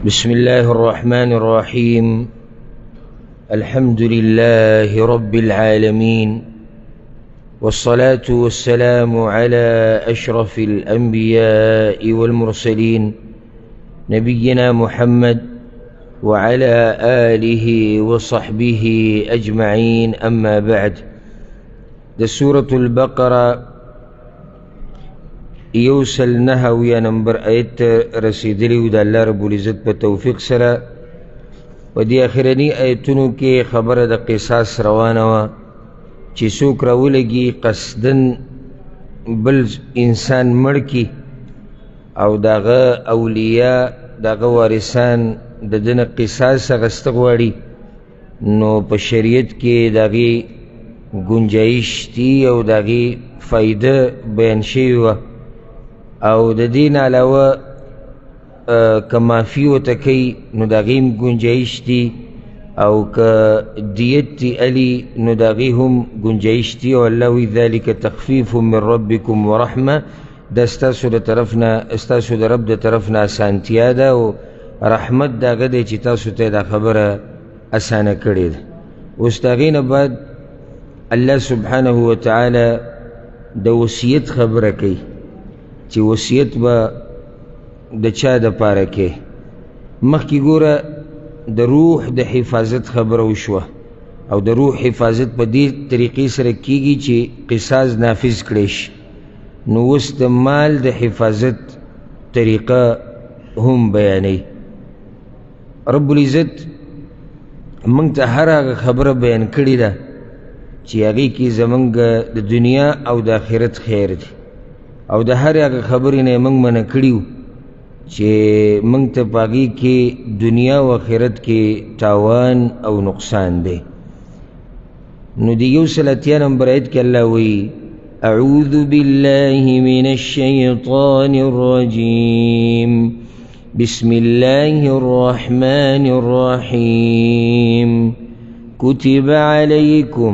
بسم الله الرحمن الرحيم. الحمد لله رب العالمين، والصلاة والسلام على أشرف الأنبياء والمرسلين، نبينا محمد وعلى آله وصحبه أجمعين، أما بعد. د سورة البقرة یو سل 79 نمبر آیت ته رسېدلی وو. د الله رب العزت په توفیق سره په دې اخرني آیتونو کې خبره د قصاص روانه وه چې څوک راولګي قصدن بل انسان مړ کړي او د هغه اولیا، د هغه وارثان د ده نه قصاص اخیسته غواړي، نو په شریعت کې د هغې ګنجایش دی او د هغې فایده بیان شوې وه. او د دې نه علاوه که معافي ورته کوي نو د هغې هم ګنجایش دی، او که دیت دی الي نو د هغې هم ګنجایش دی. او الله وایي ذلک تخفیف من ربکم ورحمه، دا ستاسو د طرف نه، ستاسو د رب د طرف نه اسانتیا ده او رحمت د هغه دی چې تاسو ته دا خبره اسانه کړې ده. اوس د هغې نه بعد الله سبحانه وتعالی د وصیت خبره کوي چې وصیت به د چا دپاره کوي. مخکې ګوره د روح د حفاظت خبره وشوه، او د روح حفاظت په دې طریقې سره کیږي چې قصاص نافذ کړی شي. نو اوس د مال د حفاظت طریقه هم بیانوي. رب العزت موږ ته هر هغه خبره بیان کړې ده چې هغې کې زموږ د دنیا او د آخرت خیر دی، او د هرې هغه خبرې نه یې موږ منع کړي وو چې موږ ته په هغې کې دنیا او آخرت کې تاوان او نقصان دی. نو د 180 نمبر آیت کې الله وایي اعوذ بالله من الشیطان الرجیم، بسم الله الرحمن الرحیم. کتب علیکم،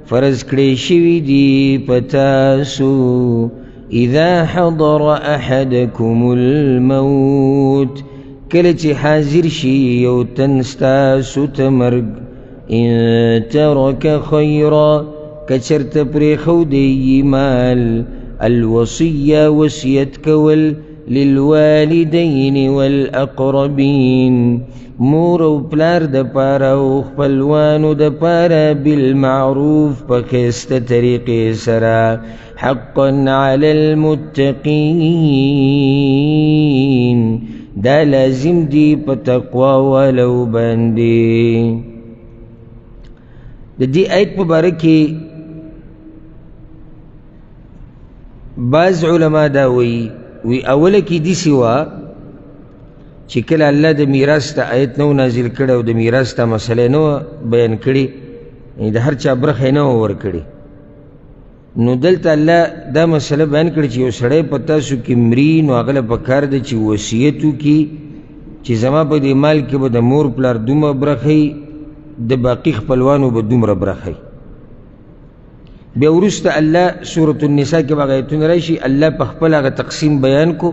فرض کړی شوي دي په تاسو، اذا حضر احدکم الموت، کله چې حاضر شي یو تن ستاسو ته مرګ، ان ترک خیرا، که چېرته پرېښودی یي مال، الوصیه وصیت کول، للوالدین والأقربین، مور او پلار د پاره او خپلوانو د پاره، بالمعروف په ښایسته طریقې سره، حقا علی المتقین، دا لازم دی په تقوا والو باندې. د دې آیت په باره کې بعض علما دا وایي، وی اوله کې داسې وه چې کله الله د میراث ته آیت نه و نازل کړی او د میراث ته مسله نه وه بیان کړې، یعنې د هر چا برخه یې نه وه ورکړې، نو دلته الله دا مسله بیان کړې چې یو سړی په تاسو کې مري نو هغه له پکار ده چې وصیت وکړي چې زما په دې مال کې به د مور پلار دومره برخه وي، د باقي خپلوانو به دومره برخه وي. بیا وروسته الله سورة النساء کې به هغه آیتونه راشي، الله په خپل هغه تقسیم بیان کو،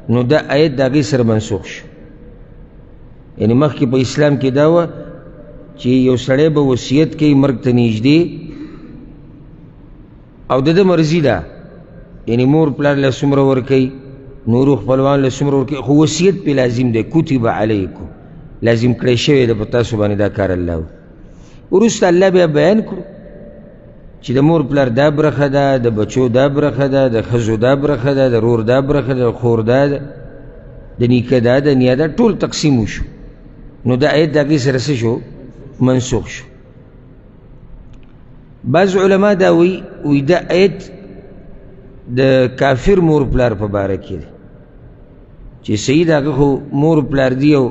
نو دا آیت د هغې سره منسوخ شو. یعنې مخکې په اسلام کې دا وه چې یو سړی به وصیت کوي مرګ ته نږدې، او د ده مرضي ده، یعنې مور پلار له څومره ورکوي، نورو خپلوان له څومره ورکوي، خو وصیت پرې لازم دی، کتب علیکم، لازم کړی شوی دی په تاسو باندې دا کار الله. وروسته الله بیا بیان کړو چې د مور پلار دا برخه ده، د بچو دا برخه ده، د ښځو دا برخه ده، د ورور دا برخه ده، د خور دا ده، د نیکه دا ده، نیا دا، ټول تقسیم وشو. نو دا آیت د هغې سره څه شو؟ منسوخ شو. بعض علما دا وایي، وایي دا آیت د کافر مور پلار په باره کې دی، چې صحیح د هغه خو مور پلار دی او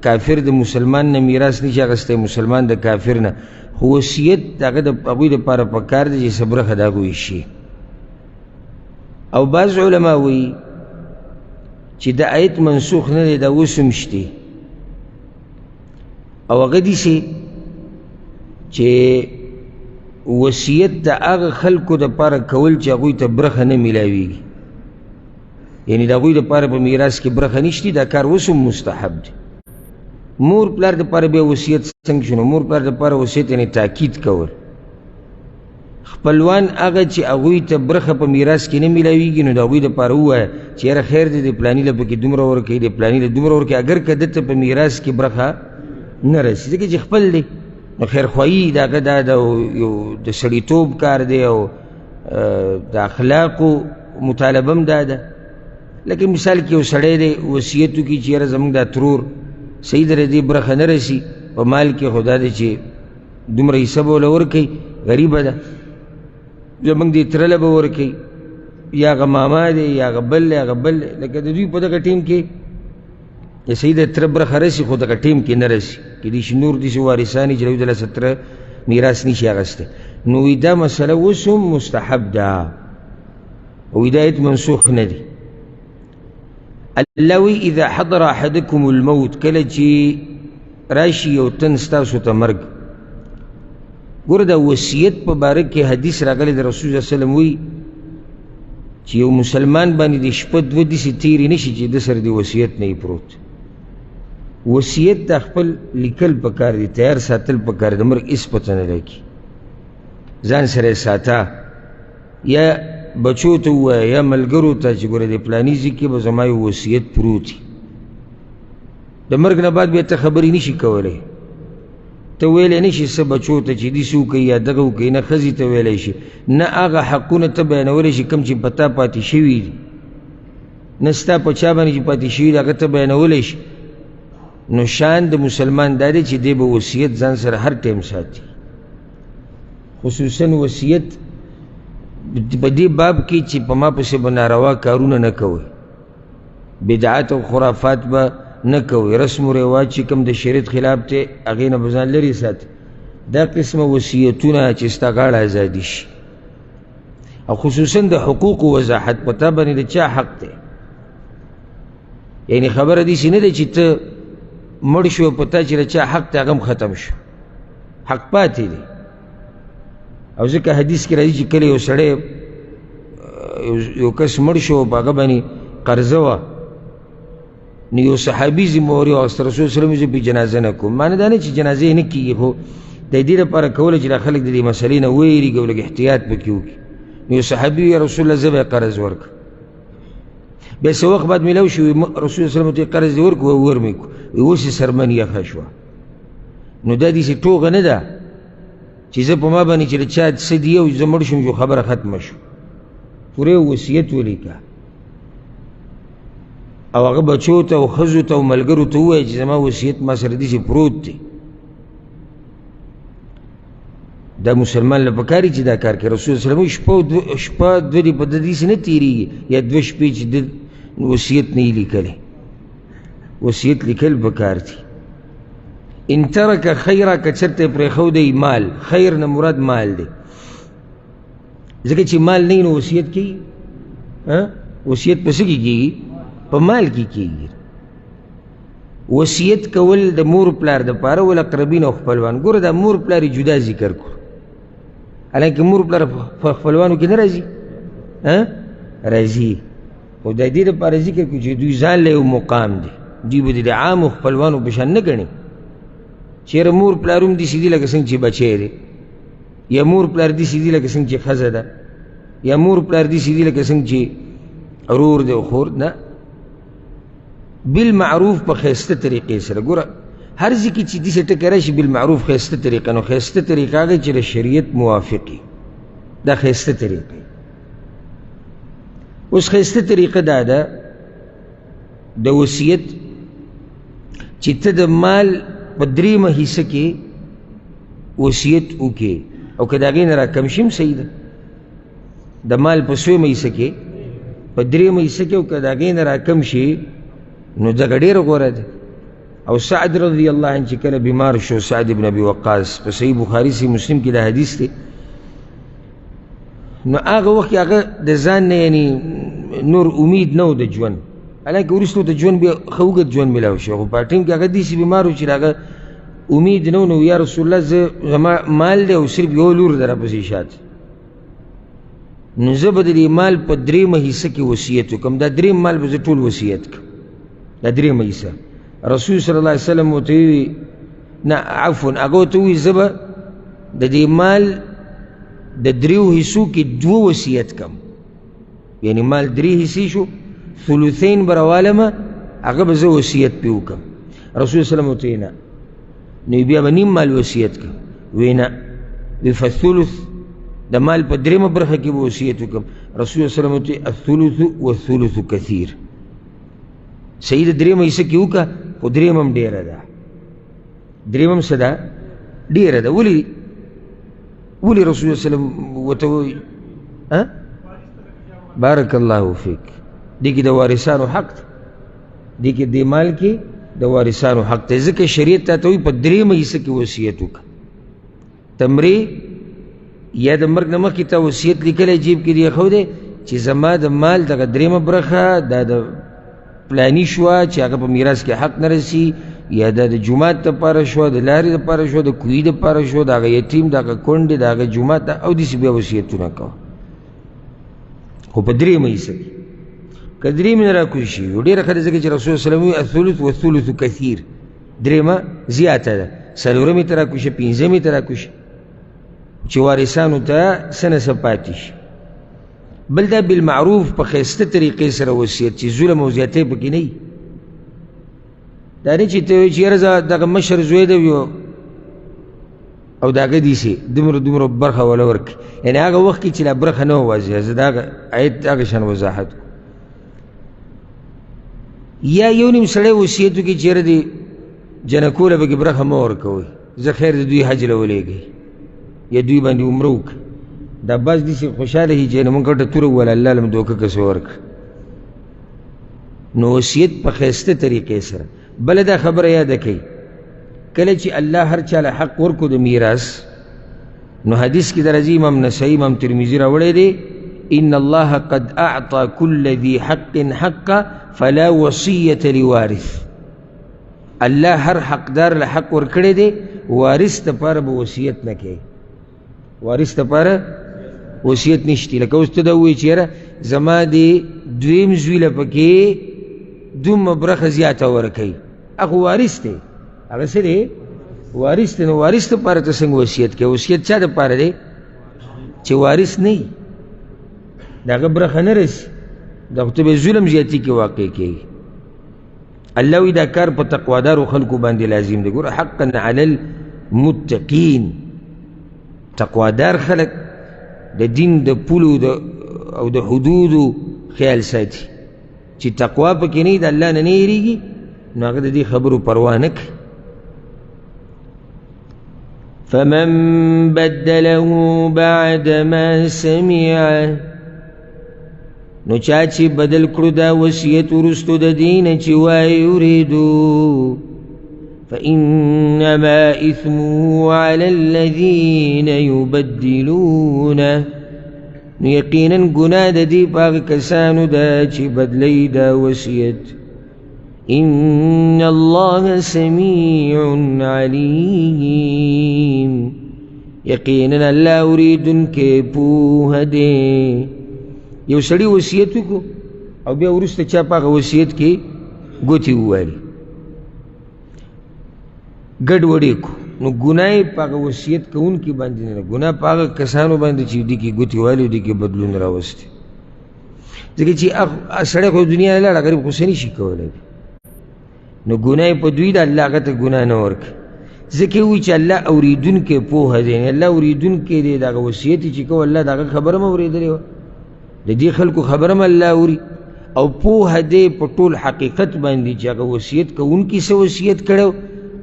کافر د مسلمان نه میراث نشي اخیستی، مسلمان د کافر نه، خو وصیت د هغه د هغوی دپاره پکار دی چې څه برخه د هغوی شي. او بعض علما وایي چې دا آیت منسوخ نه دی، دا اوس هم شته، او هغه داسې چې وصیت د هغه خلکو دپاره کول چې هغوی ته برخه نه میلاویږي، یعنې د هغوی دپاره په میراث کې برخه نشته، دا کار اوس هم مستحب دی. مور پلار دپاره بیا وصیت څنګه شو؟ نو مور پلار دپاره وصیت یعنې تاکید کول. خپلوان هغه چې هغوی ته برخه په میراث کې نه میلاویږي، نو د هغوی دپاره ووایه چې یاره خیر دی، د پلاني له پکې دومره ورکوي، د پلاني له دومره ورکوي، اګر که ده ته په میراث کې برخه نه رسي، ځکه چې خپل دی. نو خیرخواهي د هغه دا د یو د سړیتوب کار دی او د اخلاقو مطالبه هم دا ده. لکه مثال کې یو سړی دی وصیت وکړي چې یاره زموږ دا ترور صحیح ده، د دې برخه نه رسي په مال کې، خو دا دی چې دومره حصه به ورله ورکوي، غریبه ده، زموږ دې تره له به ورکوي، یا هغه ماما دی، یا هغه بل دی، هغه بل دی. لکه د دوی په دغه ټیم کې د صحیح ده تره برخه رسي، خو دغه ټیم کې نه رسي، کېدای شي نور داسې وارثان وي چې له دوی د لاسه تره میراث نشي اخیستی. نو وایي دا مسله اوس هم مستحب ده او دا آیت منسوخ نه دی. الله وایي اذا حضر احدکم الموت، کله چې راشي یو تن ستاسو ته مرګ. ګوره دا وصیت په باره کې حدیث راغلی د رسول الله صلی الله علیه وسلم وایي چې یو مسلمان باندې د شپه دوه داسې تېرې نه شي چې ده سره د وصیت نه وي پروت. وصیت د خپل لیکل پکار دی، تیار ساتل پکار دی، د مرګ هېڅ پته نه لګي، ځان سره یې ساته، یا بچو ته ووایه یا ملګرو ته چې ګوره د فلاني ځای کې به زما یو وصیت پروت وي. د مرګ نه بعد بیا ته خبرې نشي کولی، ته ویلی نه شي څه بچو ته چې داسې وکړي یا دغه وکړي، نه ښځې ته ویلی شي، نه هغه حقونه ته بیانولی شي کوم چې په تا پاتې شوي دي، نه ستا په چا باندې چې پاتې شوي دي هغه ته بیانولی شي. نو شان د مسلمان دا دی چې دی به وصیت ځان سره هر ټایم ساتي، خصوصا وصیت په دې باب کې چې په ما پسې به ناروا کارونه نه کوئ، بدعات او خرافات به نه کوئ، رسم و رواج چې کوم د شریعت خلاف دی هغې نه به ځان لرې ساتئ. دا قسمه وصیتونه چې ستا غاړه ازادي شي، او خصوصا د حقوقو وضاحت، په تا باندې د چا حق دی. یعنې خبره داسې نه ده چې ته مړ شو په تا چې د چا حق دی هغه هم ختم شو، حق پاتې دی. او ځکه حدیث کې راځي چې کله یو سړی یو کس مړ شو په هغه باندې قرضه وه، نو یو صحابي ذمهواري واخیسته، رسول الله صلی الله علیه وسلم زه پرې جنازه نه کوم. معنی دا نه چې جنازه یې نه کېږي، خو د دې لپاره کوله چې دا خلک د دې مسلې نه ووېرېږي او لږ احتیاط پکې وکړي. نو یو صحابي وویل، یا رسول الله زه به یې قرض ورکړم. بیا څه وخت بعد میلاو شو، رسول الله صلی الله علیه وسلم ته قرض دې ورکړو، ور مې کړو. وایي اوس یې څرمن یخه شوه. نو دا داسې ټوغه نه ده چې زه په ما باندې چې د چا څه دي او زه مړ شوم چې خبره ختمه شو. پوره یو وصیت ولیکه او هغه بچو ته او ښځو ته او ملګرو ته ووایه چې زما وصیت ما سره داسې پروت دی. دا مسلمان له پکار چې دا کار کوي. رسول الله صلی الله علیه وسلم شپه دوه دې په ده داسې نه تېرېږي یا دوه شپې چې ده وصیت نه یې لیکلی. وصیت لیکل پکار دي. ان ترک خیرا، که چېرته یې پرېښودی مال، خیر نه مراد مال دی، ځکه چې مال نه وي نو وصیت کېږي. وصیت په څه کې کېږي؟ په مال کې کېږي. وصیت کول د مور پلار دپاره والاقربین او خپلوان. ګوره دا مور پلار یې جدا ذکر کړو، حالانکه مور پلار په خپلوانو کې نه راځي، راځي، خو د دې دپاره ذکر کړو چې دوی ځان له یو مقام دی، دوی به د عامو خپلوانو په شان نه ګڼي. چېرې مور پلار هم داسې دي لکه څنګه چې بچی دی، یا مور پلار داسې دي لکه څنګه چې ښځه ده، یا مور پلار داسې دي لکه څنګه چې ورور دی او خور. نه، بالمعروف په ښایسته طریقې سره. ګوره هر ځای کې چې داسې ټکی راشي بالمعروف ښایسته طریقه، نو ښایسته طریقه هغه چې د شریعت موافق وي، دا ښایسته طریقه. اوس ښایسته طریقه دا ده د وصیت چې ته د مال په درېیمه حصه کې وصیت وکړې، او که د هغې نه راکم شي هم صحیح ده. د مال په څویمه حصه کې، په درېیمه حصه کې، او که د هغې نه راکم شي نو دغه ډېره غوره ده. او سعد رضی الله عنه چې کله بیمار شو، سعد بن ابي وقاص، په صحیح بخاري صحیح مسلم کې دا حدیث دی، نو هغه وخت کې هغه د ځان نه یعنې نور امید نه و د ژوند، حالانکه وروسته د ژوند بیا ښه اوږد ژوند میلاو شو، خو په ټیم کې هغه داسې بیمار و چې د هغه امید نه و. نو یا رسول الله زه زما مال دی او صرف یو لور ده راپسې شاته، نو زه به د دې مال په درېیمه حصه کې وصیت وکړم، دا درېیم مال به زه ټول وصیت کړم، دا درېیمه حصه. رسول صلی الله علیه وسلم ورته وویل نه عفوا، هغه ورته وویل زه به د دې مال د دریو حصو کې دوه وصیت کم، یعنی مال درې حصې شو، ثلثین به راوالمه، هغه به زه وصیت پرې وکړم. رسول صلی الله علیه وسلم ورته وویل نه، نو بیا به نیم مال وصیت کړم. وی نه، وی فالثلث، د مال په درېیمه برخه کې به وصیت وکړم. رسول الله صلی الله علیه وسلم ورته وویل الثلث والثلث کثیر. صحیح ده، درېیمه حصه کې وکړه، خو درېیمه هم ډېره ده. درېیمه هم څه ده؟ ډېره ده. ولې ولې رسول الله صلی الله علیه وسلم ورته وویل؟ بارک الله فیک. دې کې د وارثانو حق دی، دې کې دې مال کې د وارثانو حق دی، ځکه شریعت تا ته وایي په درېیمه حصه کې وصیت وکړه. تمرې یا د مرګ نه مخکې تا وصیت لیکلی جیب کې دې ایښودی چې زما د مال دغه درېیمه برخه دا د پلاني شوه چې هغه په میراث کې حق نه رسي، یا دا د جومات دپاره شوه، د لارې دپاره شوه، د کوهي دپاره شوه، د هغه یتیم، د هغه کونډې، د هغه جومات، او داسې بیا وصیتونه کوه. خو په درېیمه حصه کې که درېیمې نه راکوز شي نو ډېره ښه ده، ځکه چې رسول صلی الله علیه وسلم وایي الثلث والثلث کثیر، درېیمه زیاته ده، څلورمې ته راکوز شه، پنځمې ته راکوز شه، چې وارثانو ته څه نه څه پاتې شي. بل دا بالمعروف په ښایسته طریقې سره وصیت چې ظلم او زیاتی پکې نه وي. دا نه چې ته وایې چې یاره زه دغه مشر زوی دی او د هغه داسې دومره دومره برخه وله ورکړي، یعنې هغه وخت کې چې لا برخه نه وه واضحه، زه د هغه آیت هغه شان وضاحت کوم. یا یو نیم سړی وصیت وکړي چې یاره دې جنکو له پکې برخه مه ورکوئ، زه خیر د دوی حج له ولېږئ یا دوی باندې عمره وکړئ. دا باز داسې خوشحاله شي چې موږ ګټه توره ووهله، الله له مو دوکه کسې ورکړه. نو وصیت په ښایسته طریقې سره. بله دا خبره یاده کړئ، کله چې الله هر چا له حق ورکړو د میراث، نو حدیث کې درځي امام نسائی امام ترمذي راوړی دی، ان الله قد اعطى كل ذي حق حقه فلا وصیة لوارث. الله هر حقدار له حق ورکړی دی، وارث دپاره به وصیت نه کوي، وارث دپاره وصیت نشتی. لکه اوس ته دا ووایې چې یاره زما دې دویم زوی له پکې دومره برخه زیاته ورکوي، هغه وارث دی، هغه څه دی؟ وارث دی. نو وارث دپاره ته څنګه وصیت کوې؟ وصیت چا دپاره دی؟ چې وارث نه وي، د هغه برخه نه رسي، دا خو ته به ظلم زیاتي کې واقع کېږي. الله وایي دا کار په تقوادارو خلکو باندې لازم دی. ګوره حقا علی المتقین، تقوادار خلک د دین د پولو او د حدودو خیال ساتي، چې تقوا پکې نه وي، د الله نه نه یېرېږي، نو هغه د دې خبرو پروا نه کوي. فمن بدله بعد ما سمعه، نو چا چې بدل کړو دا وصیت وروستو د دې نه چې وایورېدو، فإنما إثمه على الذين يبدلونه، نو یقینا ګناه د دې په هغه کسانو ده چې بدلوي دا وصیت. إن الله سميع عليم، یقینا الله اورېدونکی پوه دی. یو سړي وصیت وکړو او بیا وروسته چا په هغه وصیت کې ګوتې ووهلې، ګډوډ یې کړو، نو ګناه یې په هغه وصیت کوونکي باندې نه ده، ګناه په هغه کسانو باندې چې دې کې ګوتې وهلې او دې کې بدلون راوستی. ځکه چې سړی خو دنیا نه لاړه، غریب خو څه نه شي کولی، نو ګناه یې په دوی ده، الله هغه ته ګناه نه ورکوي. ځکه یې وایي چې الله اورېدونکی پوهه دی، یعنې الله اورېدونکی دی، د هغه وصیت یې چې کوو الله د هغه خبره هم اورېدلې وه، د دې خلکو خبره هم الله اوري، او پوهه دی په ټول حقیقت باندې چې هغه وصیت کوونکي څه وصیت کړی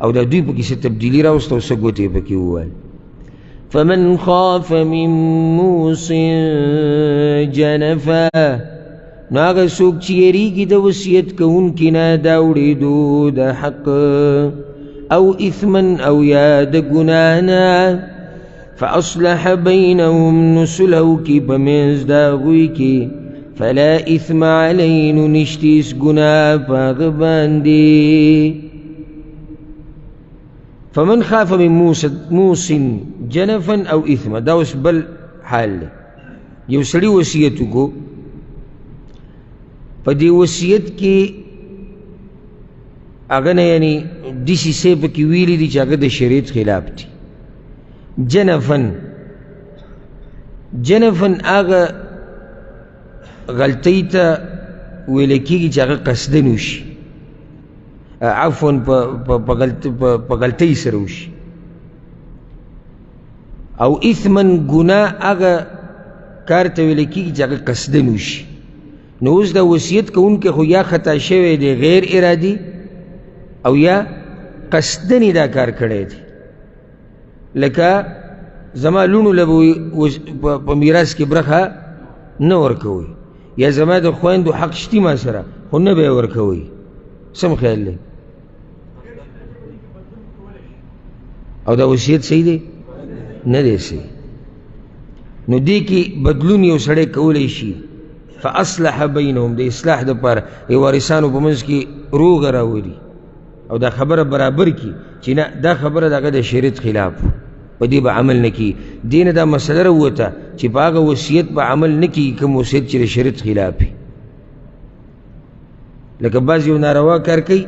او د دوی پکې څه تبدیلي راوسته او څه ګوتې یې پکې ووهلې. فمن خاف من موص جنفا، نو هغه څوک چې یېرېږي د وصیت کوونکي نه د اوړېدو د حق او اثما او یا د ګناه نه، فأصلح بینهم، نو صلح وکړي په منځ د هغوی کې، فلا اثم علیه، نو نشته هېڅ ګناه په هغه باندې. فمن خاف من موص جنفا او اثما، دا اوس بل حال دی. یو سړي وصیت وکړو، په دې وصیت کې هغه نه یعنی داسې څه پکې ویلي دي چې هغه د شریعت خلاف دي. جنفن، جنفن هغه غلطۍ ته ویل کېږي چې هغه قصدن وشي، عفوا په غلطۍ سره وشي. او اثمن ګناه هغه کار ته ویل کېږي چې هغه قصدن وشي. نو اوس دا وصیت کوونکی خو یا خطا شوی دی غیر ارادي او یا قصدن یې دا کار کړی دی. لکه زما لوڼو له به په میراث کې برخه نه ورکوي، یا زما د خویندو حق شتي ما سره خو نه به یې ورکوي. سم خیال دی؟ او دا وصیت صحیح دی؟ نه دی صحیح. نو دې کې بدلون یو سړی کولی شي. فاصلح بینهم، د اصلاح دپاره د وارثانو په منځ کې روغه راولي او دا خبره برابر کړي چې نه دا خبره د هغه د شریعت خلاف، په دې به عمل نه کېږي. دې نه دا مسله راووته چې په هغه وصیت به عمل نه کېږي کوم وصیت چې د شریعت خلاف وي. لکه بعض یو ناروا کار کوي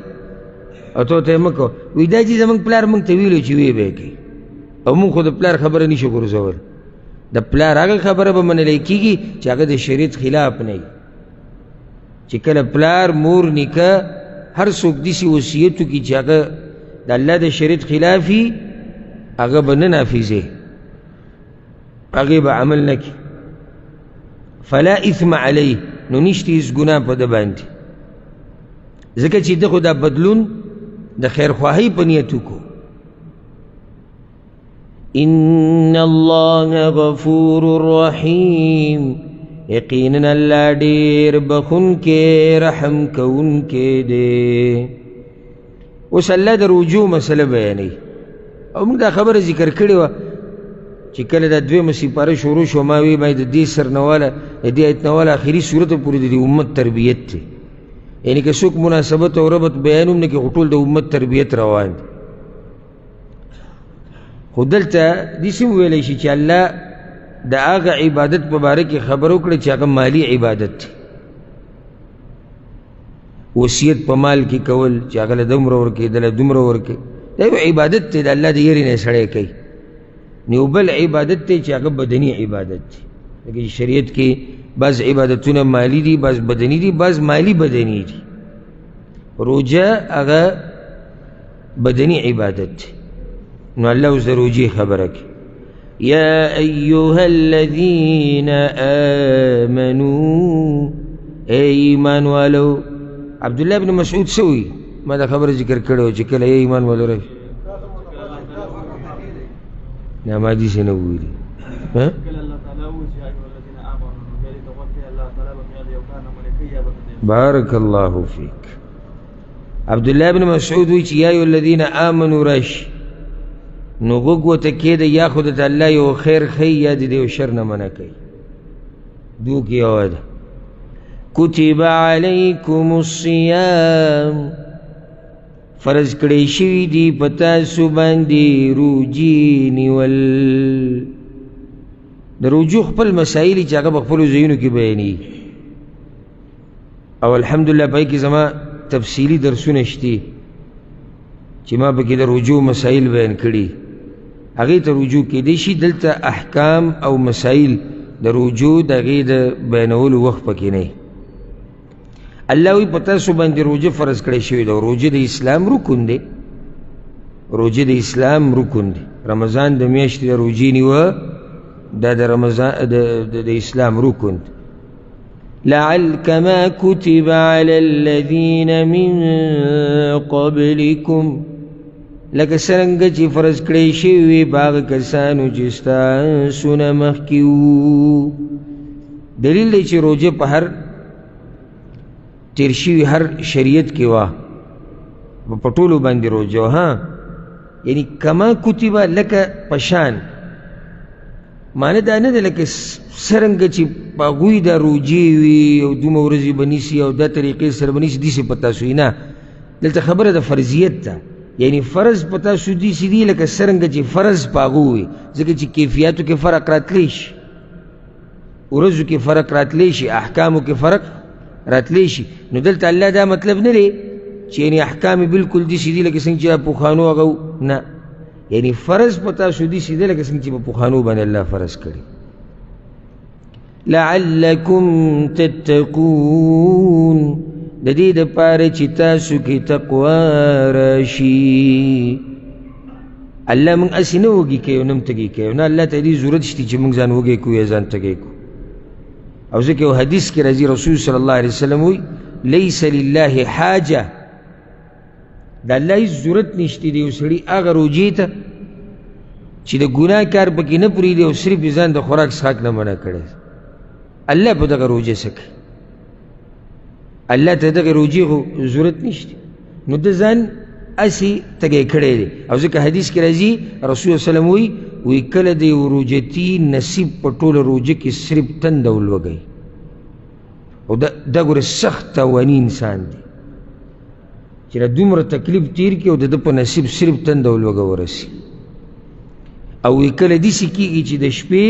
او ته ورته یې مه کوه، وایي دا چې زموږ پلار موږ ته ویلو چې ویې به یې کوي، او موږ خو د پلار خبره نه شو ګرځول. د پلار هغه خبره به منلی کېږي چې هغه د شریعت خلاف نه وي. چې کله پلار، مور، نیکه هر څوک داسې وصیت وکړي چې هغه د الله د شریعت خلاف وي، هغه به نه نافذې، هغې به عمل نه کوي. فلا اثم علیه، نو نشته هېڅ ګناه په ده باندې، ځکه چې ده خو دا بدلون د خیرخواهۍ په نیت وکړو. ان الله غفور رحیم، یقینا الله ډېر بخښونکی رحم کوونکی دی. اوس الله د رجوع مسله بیانوي، او موږ دا خبره ذکر کړې وه چې کله دا دویمه سپاره شروع شوه، ما وی باید د دې سر نه واله د دې آیت نه واله آخري سورته پورې د دې امت تربیت دی. یعنې که څوک مناسبت او ربط بیان هم نه کړي، خو ټول د امت تربیت روان دی. خو دلته داسې هم ویلی شي چې الله د هغه عبادت په باره کې خبره وکړه چې هغه مالي عبادت دی. وصیت په مال کې کول چې هغه له دومره ورکړي، ده له دومره ورکړي، دا یو عبادت دی، د الله د یرې نه سړی کوي. نو یو بل عبادت دی چې هغه بدني عبادت دی، لکه چې شریعت کې بعض عبادتونه مالي دي، بعض بدني دي، بعض مالي بدني دي. روژه هغه بدني عبادت دی. نو الله اوس د روژې خبره کوي. یا ایها الذین آمنو، ای ایمان والو. عبدالله بن مسعود څه وایي؟ ما دا خبره ذکر کړې وه چې کله ای ایمان والو راشي، نه ما داسې نه وویلي. بارک الله فیک. عبدالله بن مسعود وایي چې یا ایها الذین آمنو راشي، نو غوږ ورته کښېږده، یا خو درته الله یو خیر ښیي یا دې د یو شر نه منع کوي. دوو کې یوه ده. کتب علیکم الصیام، فرض کړی شوي دي په تاسو باندې روژې نیول. د روژو خپل مسایل چې هغه په خپلو ځایونو کې بیانېږي، او الحمدلله په هغې کې زما تفصیلي درسونه شته چې ما پکې د رجوع مسایل بیان کړي، هغې ته رجوع کېدی شي. دلته احکام او مسایل د رجوع د هغې د بیانولو وخت پکې نه. الله وایي په تاسو باندې روژه فرض کړی شوې ده. روژه د اسلام رکن دی، روژه د اسلام رکن دی. رمضان د میاشتې د روژې نیوه دا د رمضان د اسلام رکن دی. لعل كما كتب على الذين من قبلكم، لکه څرنګه چې فرض کړی شوي وي په هغه کسانو چې ستاسو نه مخکې وو. دلیل دی چې روژه په هر تېر شوي هر شریعت کې وه، په ټولو باندې روژه وه. یعنی کما کتبه لکه پشان، معنی دا نه ده لکه څرنګه چې په هغوی دا روژې وي او دومره ورځې به نیسي او دا طریقې سره به نیسي، داسې په تاسو یې نه. دلته خبره د فرضیت ده، یعنی فرض په تاسو داسې دي لکه څرنګه چې فرض په هغو وي، ځکه چې کیفیاتو کې فرق راتلی شي، ورځو کې فرق راتلی شي، احکامو کې فرق راتلی شي. نو دلته الله دا مطلب نه دی چې یعنې احکام یې بالکل داسې دي لکه څنګه چې پخوانو هغه نه، یعنې فرض په تاسو داسې دی لکه څنګه چې په پخوانو باندې الله فرض کړي. لعلکم تتقون، د دې دپاره چې تاسو کې تقوا راشي. الله موږ هسې نه وږي کوي او نه هم تږي کوي، نه الله ته دې ضرورت شته چې موږ ځان وږی کړو یا ځان تږی کړو. او ځکه یو حدیث کې راځي رسول صلی الله علیه وسلم وایي لیس لله حاجه، د الله هېڅ ضرورت نشته دی یو سړي هغه روژې ته چې د ګناه کار پکې نه پرېږدي او صرف یې ځان د خوراک څښاک نه منع کړی. الله په دغه روژه څه کوي؟ الله ته دغه روژې خو ضرورت نشته، نو ده ځان هسې تږی کړی دی. او ځکه حدیث کې راځي رسول الله وسلم وایي، وایي کله د یو روژتي نصیب په ټوله روژه کې صرف تنده ولوږی، او دا ګوره سخت تاواني انسان دی چې دا دومره تکلیف تیر کړي او د ده په نصیب صرف تنده ولوږه ورسي. او وایي کله داسې کېږي چې د شپې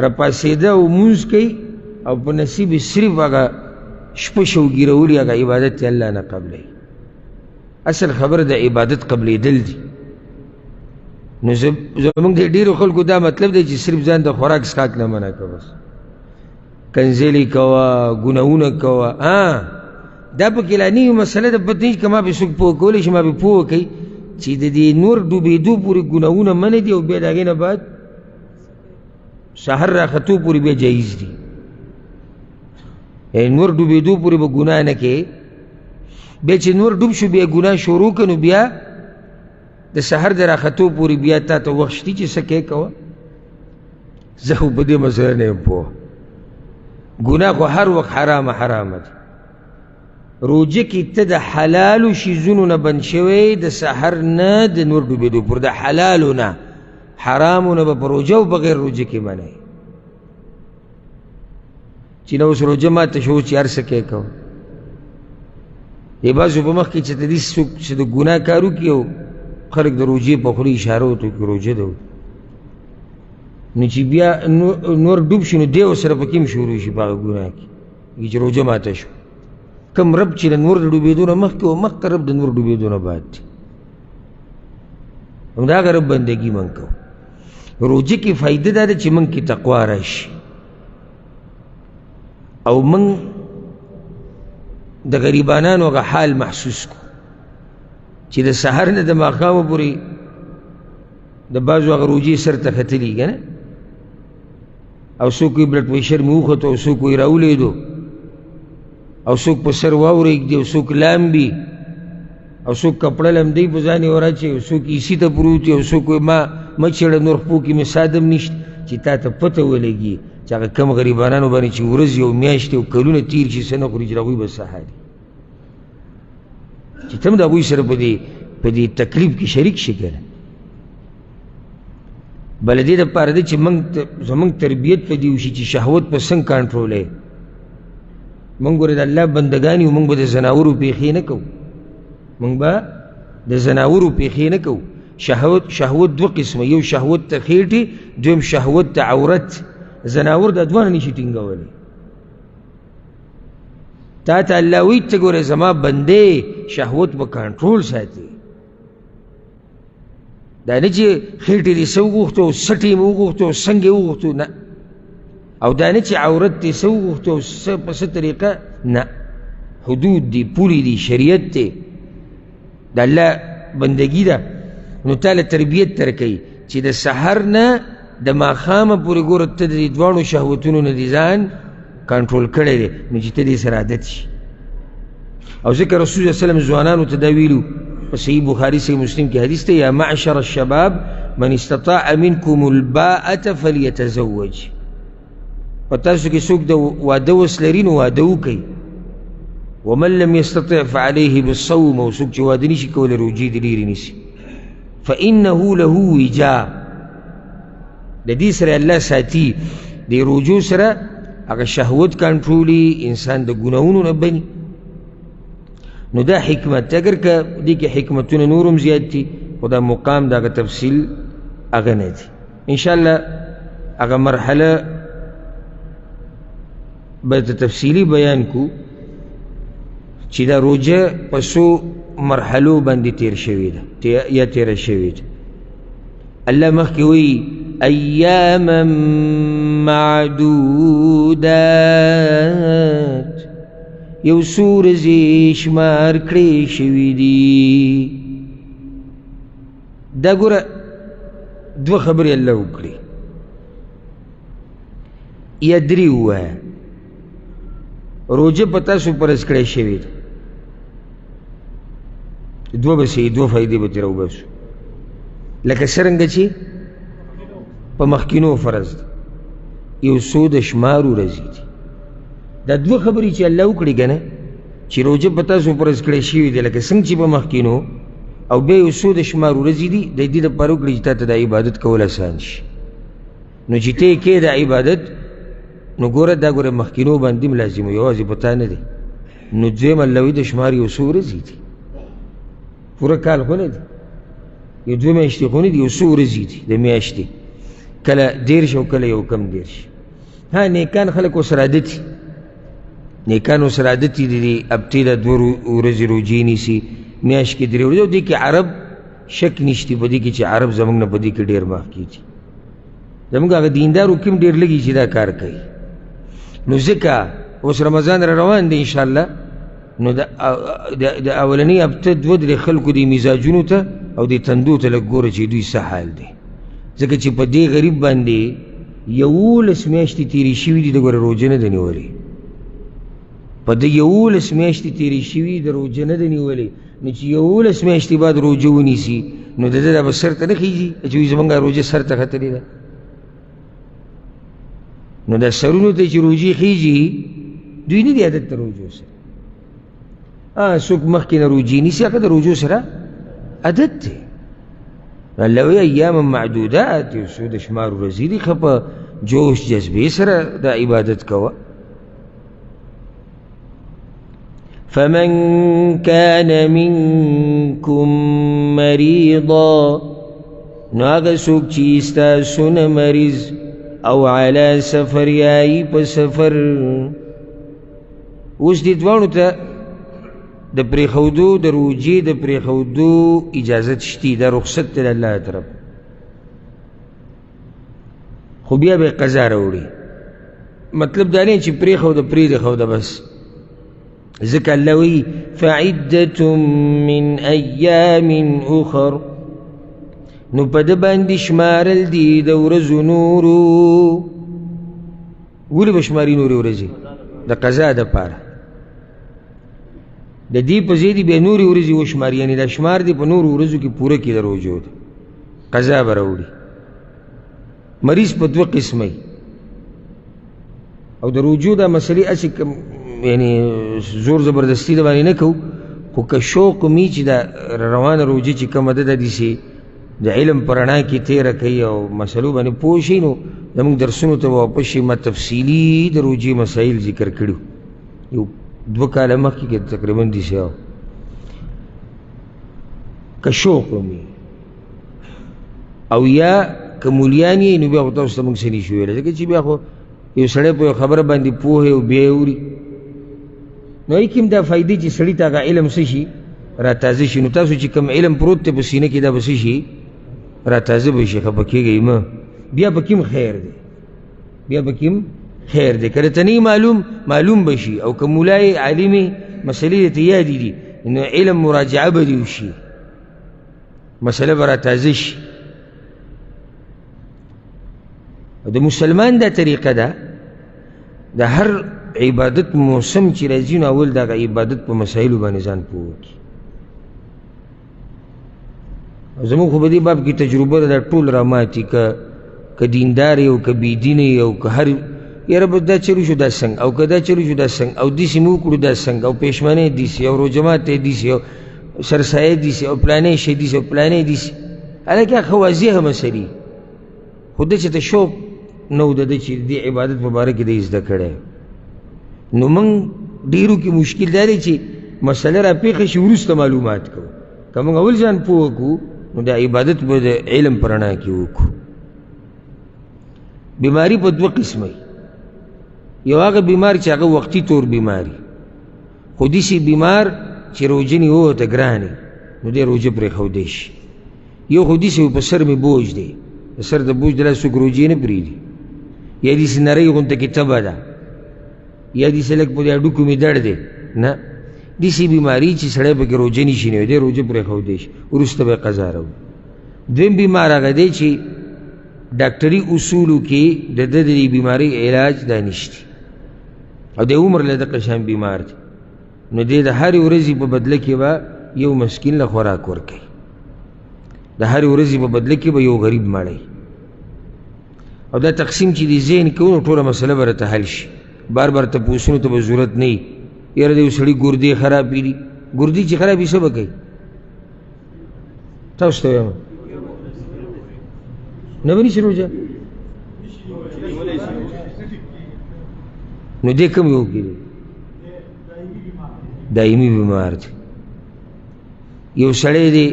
راپاڅېده او لمونځ کوي او په نصیب یې صرف هغه شپه شوګیرولي هغه عبادت یې الله نه قبلوي. اصل خبره د عبادت قبلېدل دي. نو زموږ د ډېرو خلکو دا مطلب دی چې صرف ځان د خوراک څښاک نه منع کړه، بس کنځلې کوه، ګناهونه کوه. دا پکې لا نوې مسله ده، پته نشته که ما پرې څوک پوه کولی شي، ما پرې پوه کوي چې د دې نور ډوبېدو پورې ګناهونه منع دي او بیا د هغې نه بعد سحر راختو پورې بیا جایز دي. یعنې نور ډوبېدو پورې به ګناه نه کوې، بیا چې نور ډوب شو بیا ګناه شروع کړه، نو بیا د سحر د راختو پورې بیا تا ته وخت شته چې څه کوې کوه. زه خو په دې مسله نه یم پوه. ګناه خو هر وخت حرامه حرامه ده. روژه کې ته د حلالو شیزونو نه بند شوی، د سحر نه د نور ډوبېدو پورې، د حلالو نه، حرامو نه به په روژه او بغیر روژه کې منع چې نه اوس روژه ماته شو چې هر څه کوې کوه. د بعضو په مخ کې چې د دې څوک چې د ګناه کار وکړي او خلک د روژې په خوله اشاره ورته وکړي روژه ده، نو چې بیا نور ډوب شي نو دی ورسره پکې هم شروع شي په هغه ګناه کې چې روژه ماته شو. کوم رب چې د نور د ډوبېدو نه مخکې او مخکې رب د نور ډوبېدو نه بعد دی، همدغه رب بندګي موږ کوو. روژه کې فایده دا ده چې موږ کې تقوا راشي او موږ د غریبانانو هغه حال محسوس کړو چې د سحر نه د ماښامه پورې د بعضو هغه روژې سر ته ختلي که نه، او څوک یې بلډ پریشر مې وختو، او څوک یې راولېدو، او څوک په سر واورې ږدي، او څوک لامبي، او څوک کپړه لمدوي په ځان یې وراچوي، او څوک ایسي ته پروت وي، او څوک وایي ما مه چېړه نور خپو کې مې ساد هم نشته. چې تا ته پته ولګي چې هغه کم غریبانانو باندې چې ورځې او میاشتې او کلونه تېر شي څه نه خوري، چې د هغوی به څه حال وي، چې ته هم د هغوی سره په دې تکلیف کې شریک شي که نه. بله دې دپاره ده چې زموږ تربیت په دې وشي چې شهوت په څنګه کنټرولوي. موږ ګورې د الله بندګان یو، موږ به د ځناورو پېښې نه کوو، موږ به د ځناورو پېښې نه کوو. شهوت دوه قسمه، یو شهوت ته خېټې، دویم شهوت ته عورت. ځناور دا دواړه نشي ټینګولی. تا ته الله وایي ته ګورې زما بندې شهوت به کنټرول ساتي، دا نه چې خېټې دې څه وغوښتو او سټې مې وغوښتو او څنګه یې وغوښتو، نه، او دا نه چې عورت دې څه وغوښتو او څه په څه طریقه، نه، حدود دي، پولې دي، شریعت دی، د الله بندګي ده. نو تا له تربیت درکوي چې د سحر نه د ماښامه پورې ګوره ته د دې دواړو شهوتونو نه دې ځان کنټرول کړی دی، نو چې ته دې سره عادت شي. او ځکه رسول الله صلی الله علیه وسلم ځوانانو ته دا ویلو په صحیح بخاري صحیح مسلم کې حدیث دی، یا معشر الشباب من استطاع منکم الباءة فلیتزوج. په تاسو کې څوک د واده وس لري نو واده وکړي، ومن لم يستطع فعليه بالصوم، او څوک چې واده نشي کولی روژې دې ډېرې نیسي، فإنه له وجاء. د دې سره الله ساتي، د روژو سره هغه شهوت کنټرولي، انسان د ګناهونو نه بني. نو دا حکمت دی، اګر که دې کې حکمتونه نور هم زیات دي، خو دا مقام د هغه تفصیل هغه نه دی. انشاءالله هغه مرحله به تفصیلي بیان کو. چې دا روژه په څو مرحلو باندې تیر شوې ده یا تیره شوې ده. الله مخکې وایي ایاما معدودات، یو څو ورځې شمار کړی شوي دي. دا ګوره دوه خبرې الله وکړي یا درې ووایه. روژه په تاسو فرض کړی شوې ده، دوه به سي، دوه فایدې به ترې راوباسو، لکه څرنګه چې په مخکینو فرض ده، یو څو د شمار ورځې دي. دا دوه خبرې چې الله وکړي که نه، چې روژه په تاسو فرض کړی شوې ده لکه څنګه چې په مخکینو، او بیا یو څو د شمار ورځې دي، د دې دپاره وکړي چې تا ته دا عبادت کول اسان شي. نو چې ته یې کې دا عبادت، نو ګوره دا ګوره مخکینو باندې هم لازم و، یوازې په تا نه دی. نو دویم الله وایي د شمار یو څو ورځې دي، پوره کال خو نه دی، یو دوه میاشتې خو نه دي، یو څو ورځې دي د میاشتې، کله 30 او کله یو کم 30. ها نیکان خلک ورسره عادت دي، نیکان ورسره عادت دي، د دې هفتې دا دوه ورځې روژې نیسي، میاشت کې 3 ورځې. او دې کې عرب شک نشته په دې کې چې عرب زموږ نه په دې کې ډېر مخکې دي، زموږ هغه دیندارو کې هم ډېر لږ چې دا کار کوي. نو ځکه اوس رمضان را روان دی انشاءالله، نو د اولنۍ هفته دوه درې خلکو دې مزاجونو ته او دې تندو ته لږ ګوره چې دوی څه حال دی، ځکه چې په دې غریب باندې 11 میاشتې تېرې شوي دي، د ګوره روژه نه ده نیولې. په دې 11 میاشتې تېرې شوي، د روژه نه ده نیولې. نو چې 11 میاشتې بعد روژه ونیسي، نو د ده دا به سر ته نه خېژي چې وایي زموږ روژه سر ته ختلې ده. نو دا سرونو ته چې روژې خېژي، دوی نه دي عادت د روژو سره. څوک مخکې نه روژې نیسي، هغه د روژو سره عادت دی. الله وایي ایاما معدودات، یو څو د شمار ورځې دي، ښه په جوش جذبې سره دا عبادت کوه. فمن كان منكم مريضا، نو هغه څوک چې ستاسو نه مریض او علی سفر یا یې په سفر. اوس دې دواړو ته د پرېښودو، د روژې د پرېښودو اجازت شتي، دا رخصت دی د الله طرف، خو بیا به یې قضا راوړي. مطلب دا نه چې پرېښوده پرېښوده بس، ځکه الله وایي فعدة من ایام اخر، نو په ده باندې شمارل دي د ورځو نورو. ولې به شماري نورې ورځې؟ د قضا دپاره. د دې په ځای دې بیا نورې ورځې وشماري، یعنې دا شمار دې په نورو ورځو کې پوره کړي د روژو ده، قضا به راوړي. مریض په دوه قسمه وي، او د روژو دا مسلې هسې کم یعنې زور زبردستي د باندې نه کوو، خو که شوق مي چې دا روانه روژه چې کومه ده، دا داسې د علم په رڼا کې تېره کوي او مسلو باندې پوه شي، نو زموږ درسونو ته واپس شي. ما تفصیلي د روژې مسایل ذکر کړي یو 2 کاله مخکې کې تقریبا داسې وه. که شوق مي او یا که مولیان یې، نو بیا خو تاسو ته موږ څه نشو ویلی، ځکه چې بیا خو یو سړی په یو خبره باندې پوه او بیا یې اوري، نو هغې کې هم دا فایدې چې سړي ته هغه علم څه شي را تازه شي. نو تاسو چې کوم علم پروت دی په سینه کې، دا به څه شي را تازه به شي، خفه کېږئ مه. بیا پکې هم خیر دی، بیا پکې هم خیر دی. که درته نه معلوم، معلوم به شي، او که مولا یې عالم یې مسلې درته یادې دي، نو علم مراجعه به دې وشي، مسله به را تازه شي. د مسلمان دا طریقه ده، د هر عبادت موسم چې راځي، نو اول دغه عبادت په مسایلو باندې ځان پوه کړي. زموږ خو په دې باب کې تجربه ده، دا ټول راماتي، که دیندار یې او که بېدینه یې او که هر یاره به دا چلو شو دا څنګه، او که دا چلو شو دا څنګه، او داسې مې وکړو دا څنګه، او پېشمنی داسې، او روژه ماتی داسې، او سرسایه داسې، او پلانی شی داسې، او پلانی داسې. هلکه هغه واضحه مسلې، خو ده چې ته شوق نه و د ده چې دې عبادت په باره کې دی زده کړی. نو موږ ډېرو کې مشکل دا دی چې مسله را پېښه شي وروسته معلومات کوو. که موږ اول ځان پوه کړو، نو د عبادت به د علم په رڼا کې وکړو. بیماری په دوه قسمه وي. یو هغه بیمار چې هغه وقتي طور بیماری، خو داسې بیمار چې روژه نیوه ورته ګران وي، نو دی روژه پرېښودی شي. یو خو داسې په سر مې بوج دی، د سر د بوج د لاسه څوک روژې نه پرېږدي، یا داسې نرۍ غونته کې تبه ده، یا داسې لږ په دې هډوکو مې درد دی، نه، داسې بیماري چې سړی پکې روژه نشي نیوی، دی روژه پرېښودی شي، وروسته به یې قضا راوړي. دویم بیمار هغه دی چې ډاکټري اصولو کې د ده د دې بیمارۍ علاج دا نشته او د عمر له دغه شان بیمار دی، نو دی د هرې ورځې په بدله کې به یو مسکین له خوراک ورکوي، د هرې ورځې په بدله کې به یو غریب مړی. او دا تقسیم چې د ذهن کوو نو ټوله مسله به راته حل شي، بار بار تپوسونو ته به ضرورت نه وي. یاره د یو سړي ګردې خرابې دي، ګردې چې خرابې څه به کوي؟ تاسو ته وایم نه به نیسي روژه؟ نو دې کوم یو کې دی؟ دایمي بیمار دی. یو سړی دی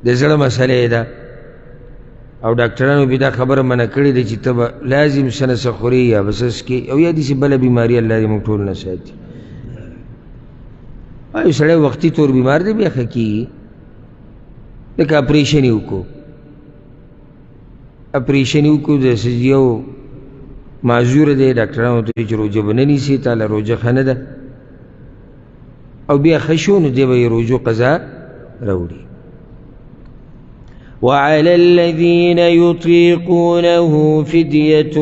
د زړه مسله یې ده او ډاکټرانو بیا دا خبره منع کړې ده چې ته به لازم څه نه څه خورې یا به څه څکې او یا داسې بله بیماري، الله دې موږ ټول نه ساتي. یو سړی وختي تور بیمار دی بیا ښه کېږي، لکه اپریشن یې وکړو، اپریشن یې وکړو، داسې یو معذور دی، ډاکټرانو ته چې روژه به نه نیسي، تا له روژه ښه نه ده، او بیا ښه شو نو دی به یې روژو قضا راوړي. وعلى الذين يطيقونه فدية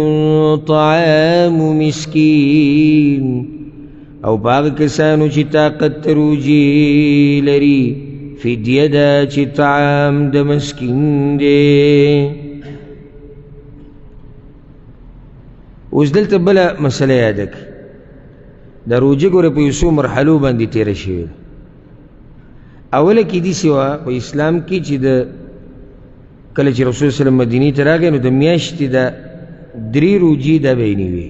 طعام مسكين، او په هغه کسانو چې طاقت ته روژې لري فدیه ده چې طعام د مسکین دی. اوس دلته بله مسله یاده کړئ. د روژې ګوره په یو څو مرحلو باندې تېره شوې ده. اوله کې داسې وه په اسلام کې چې د کله چې رسول صلی الله علیه وسلم مدینې ته راغی نو د میاشتې د درې روژې دا به یې نیوې،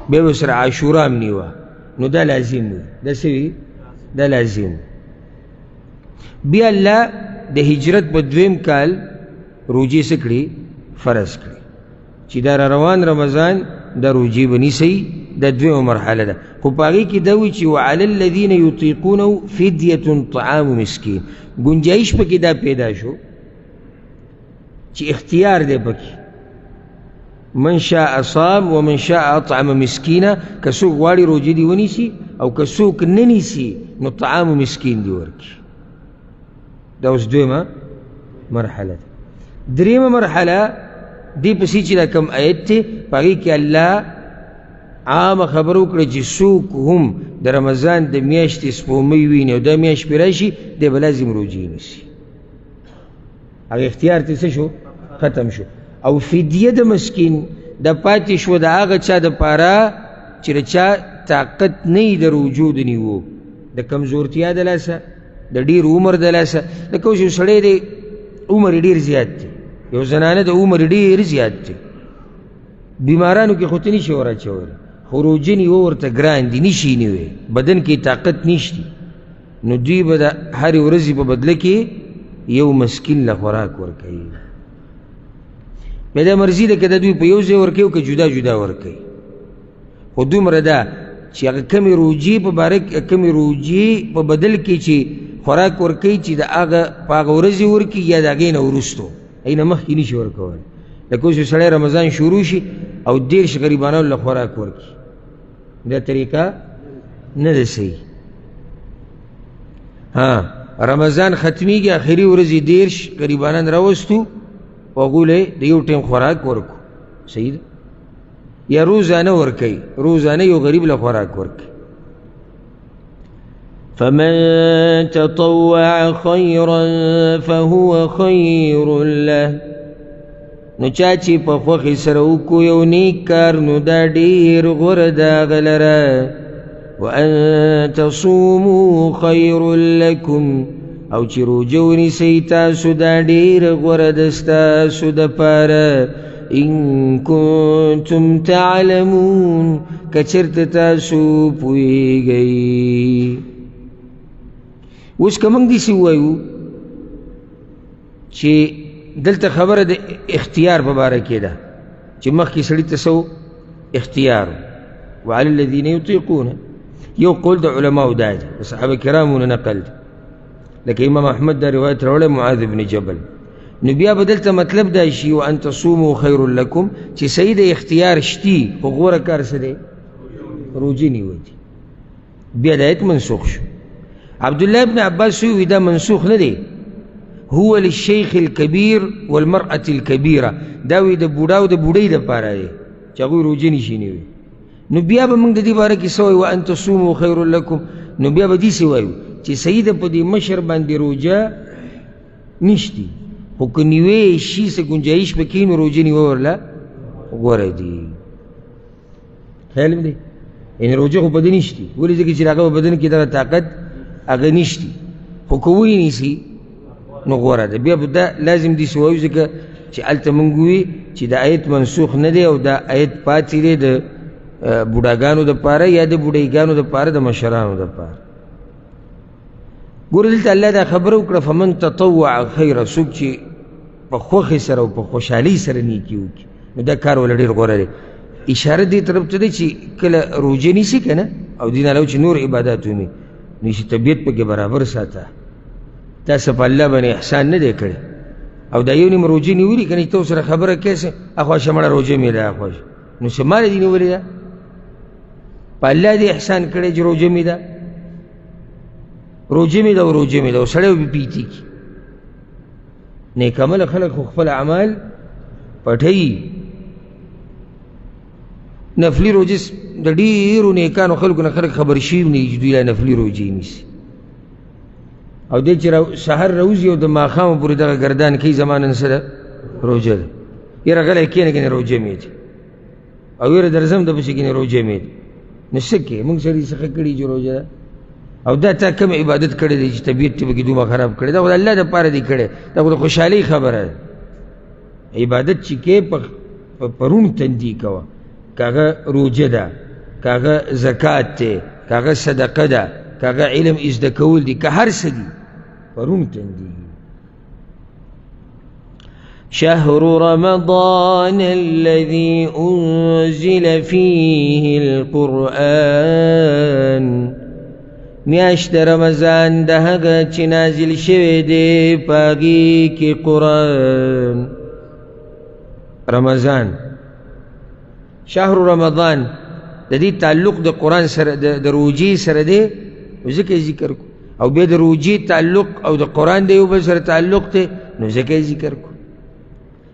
بیا به سره عاشورا هم نیوه، نو دا لازم وي. دا څه وي؟ دا لازم. بیا الله د هجرت په دویم کال روژې څه کړې؟ فرض کړې چې دا را روان رمضان دا روژې به نیسئ. دا دویمه مرحله ده. خو په هغې کې دا وایي چې وعلی الذین یطیقونه فدیة طعام مسکین، ګنجایش پکې دا پیدا شو چې اختیار دی پکې، من شاء صام ومن شاء اطعم مسکینا، که څوک غواړي روژه دې ونیسي او که څوک نه نیسي نو طعام مسکین دې ورکړي. دا اوس دویمه مرحله ده. درېیمه مرحله دې پسې چې دا کوم آیت دی په هغې کې الله عامه خبره وکړه چې څوک هم د رمضان د میاشتې سپوږمۍ ویني او دا میاشت پرې راشي دی به لازم روژې نیسي. هغه اختیار ته څه شو؟ ختم شو. او فدیه د مسکین د پاتې شو د هغه چا دپاره چې د چا طاقت نه وي د روژو د نیوو، د کمزورتیا د لاسه، د ډېر عمر د لاسه. لکه اوس یو سړی دی عمر یې ډېر زیات دی، یو زنانه د عمر یې ډېر زیات دی، بیمارانو کې خو ته نشي ور اچولی، خو روژه نیوه ورته ګران دي، نشي نیوی، بدن کې طاقت نشتی، نو دوی به د هرې ورځې په بدله کې یو مسکین له خوراک ورکوي. بیا دا مرضي ده که د دوی په یو ځای ورکوي او که جدا جدا ورکوي، خو دومره ده چې هغه کمې روژې په باره کې، کمې روژې په بدل کې چې خوراک ورکوي چې د هغه په هغه ورځې ورکړي یا د هغې نه وروستو، هغې نه مخکې نشي ورکولی. لکه اوس یو سړی رمضان شروع شي او 30 غریبانو له خوراک ورکړي، دا طریقه نه ده صحیح. ها رمضان ختمیږي، آخري ورځې 30 غریبانان راوستو هغو له د یو ټیم خوراک ورکړو، صحیح ده. یا روزانه ورکوي، روزانه یو غریب له خوراک ورکوي. فمن تطوع خيرا فهو خير له، نو چا چې په خوښې سره وکړو یو نیک کار نو دا ډېر غوره ده هغه لره. وأن تصوموا خير لكم، او چې روژه ونیسئ تاسو دا ډېر غوره ده ستاسو دپاره. إن كنتم تعلمون، که چېرته تاسو پوهېږئ. اوس که موږ داسې ووایو چې دلته خبره د اختیار په باره کې ده چې مخکې سړي ته څه اختیار، وعلى الذین یطیقونه، یو قول د علماو دا دی، د صحابه کرامو نه نقل دی، لکه امام احمد دا روایت راوړی معاذ بن جبل. نو بیا به دلته مطلب دا شي وان تصوموا خیر لکم، چې صحیح د اختیار شتي خو غوره کار څه دی؟ روژې نیول دي. بیا د آیت منسوخ شو. عبدالله ابن عباس وی دا منسوخ نه دی، هو للشیخ الکبیر والمرأة الکبیره، دا وی د بوډا او د بوډۍ دپاره دی چې هغوی روژه نشي نیوی. نو بیا به موږ د دې باره کې څه وایو؟ وان تصوموا خیر لکم. نو بیا به داسې وایو چې صحیح ده په دې مشر باندې روژه نشتي، خو که نیوی شي څه ګنجایش پکې نو روژه نیوه ورله غوره دي. خیال مې دی؟ یعنې روژه خو په ده نشتي، ولې؟ ځکه چې د هغه په بدن کې دغه طاقت هغه نشتي، خو که ونې نیسي نو غوره ده. بیا به دا لازم داسې وایو ځکه چې هلته موږ ووایو چې دا آیت منسوخ نه دی او دا آیت پاتې دی د بوډاګانو دپاره یا د بوډۍګانو دپاره، د مشرانو دپاره. ګوره دلته الله دا خبره وکړه فمن تطوع خیرا، څوک چې په خوښې سره او په خوشحالۍ سره نیکي وکړي نو دا کار وله ډېر غوره دی. اشاره دې طرف ته دی چې کله روژه نیسي که نه، او دې نه علاوه چې نور عبادات ومي، نو چې طبیعت پکې برابر ساته، تا څه په الله باندې احسان نه دی کړی. او دا یو نیم روژه نیولي که نه چې ته ورسره خبره کوې څه اخوا شه مړه روژه مې ده اخوا شه، نو څه ماله دې نیولې ده؟ په الله دې احسان کړی چې روژه مې ده، روژه مې ده او روژه مې ده، او سړی به پیتي کړي. نیک عمله خلک خو خپل اعمال پټوي. نفلي روژې د ډېرو نیکانو خلکو نه خلک خبر شوي نه دي چې دوی لا نفلي روژې نیسي. او دی چې سهار راوځي او د ماښامه پورې دغه ګردان کوي، زما نن څه ده؟ روژه ده. یاره غلی کښېنه کنې روژه مې دي، او یاره درځم د پسې کنې روژه مې دي. نو څه کوې؟ موږ سړي څه ښه کړي چې روژه ده؟ او دا تا کوم عبادت کړی دی چې طبیعت دې پکې دومره خراب کړی؟ دا خو د الله دپاره دې کړی، دا خو د خوشحالۍ خبره ده. عبادت چې کوې په روڼ تندي کوه، که هغه روژه ده، که هغه زکات دی، که هغه صدقه ده، که هغه علم زده کول دي، که هر څه دي، په روڼ تندي. شهر رمضان الذي أنزل فيه القرآن، میاشت رمضان د هغه چې نازل شوی دی په هغې کې قرآن. رمضان، شهر رمضان د دې تعلق د قرآن سره، د روژې سره دی، ځکه یې ذکر کړو. او بیا د روژې تعلق او د قرآن د یو بل سره تعلق دی، نو ځکه یې ذکر کړو.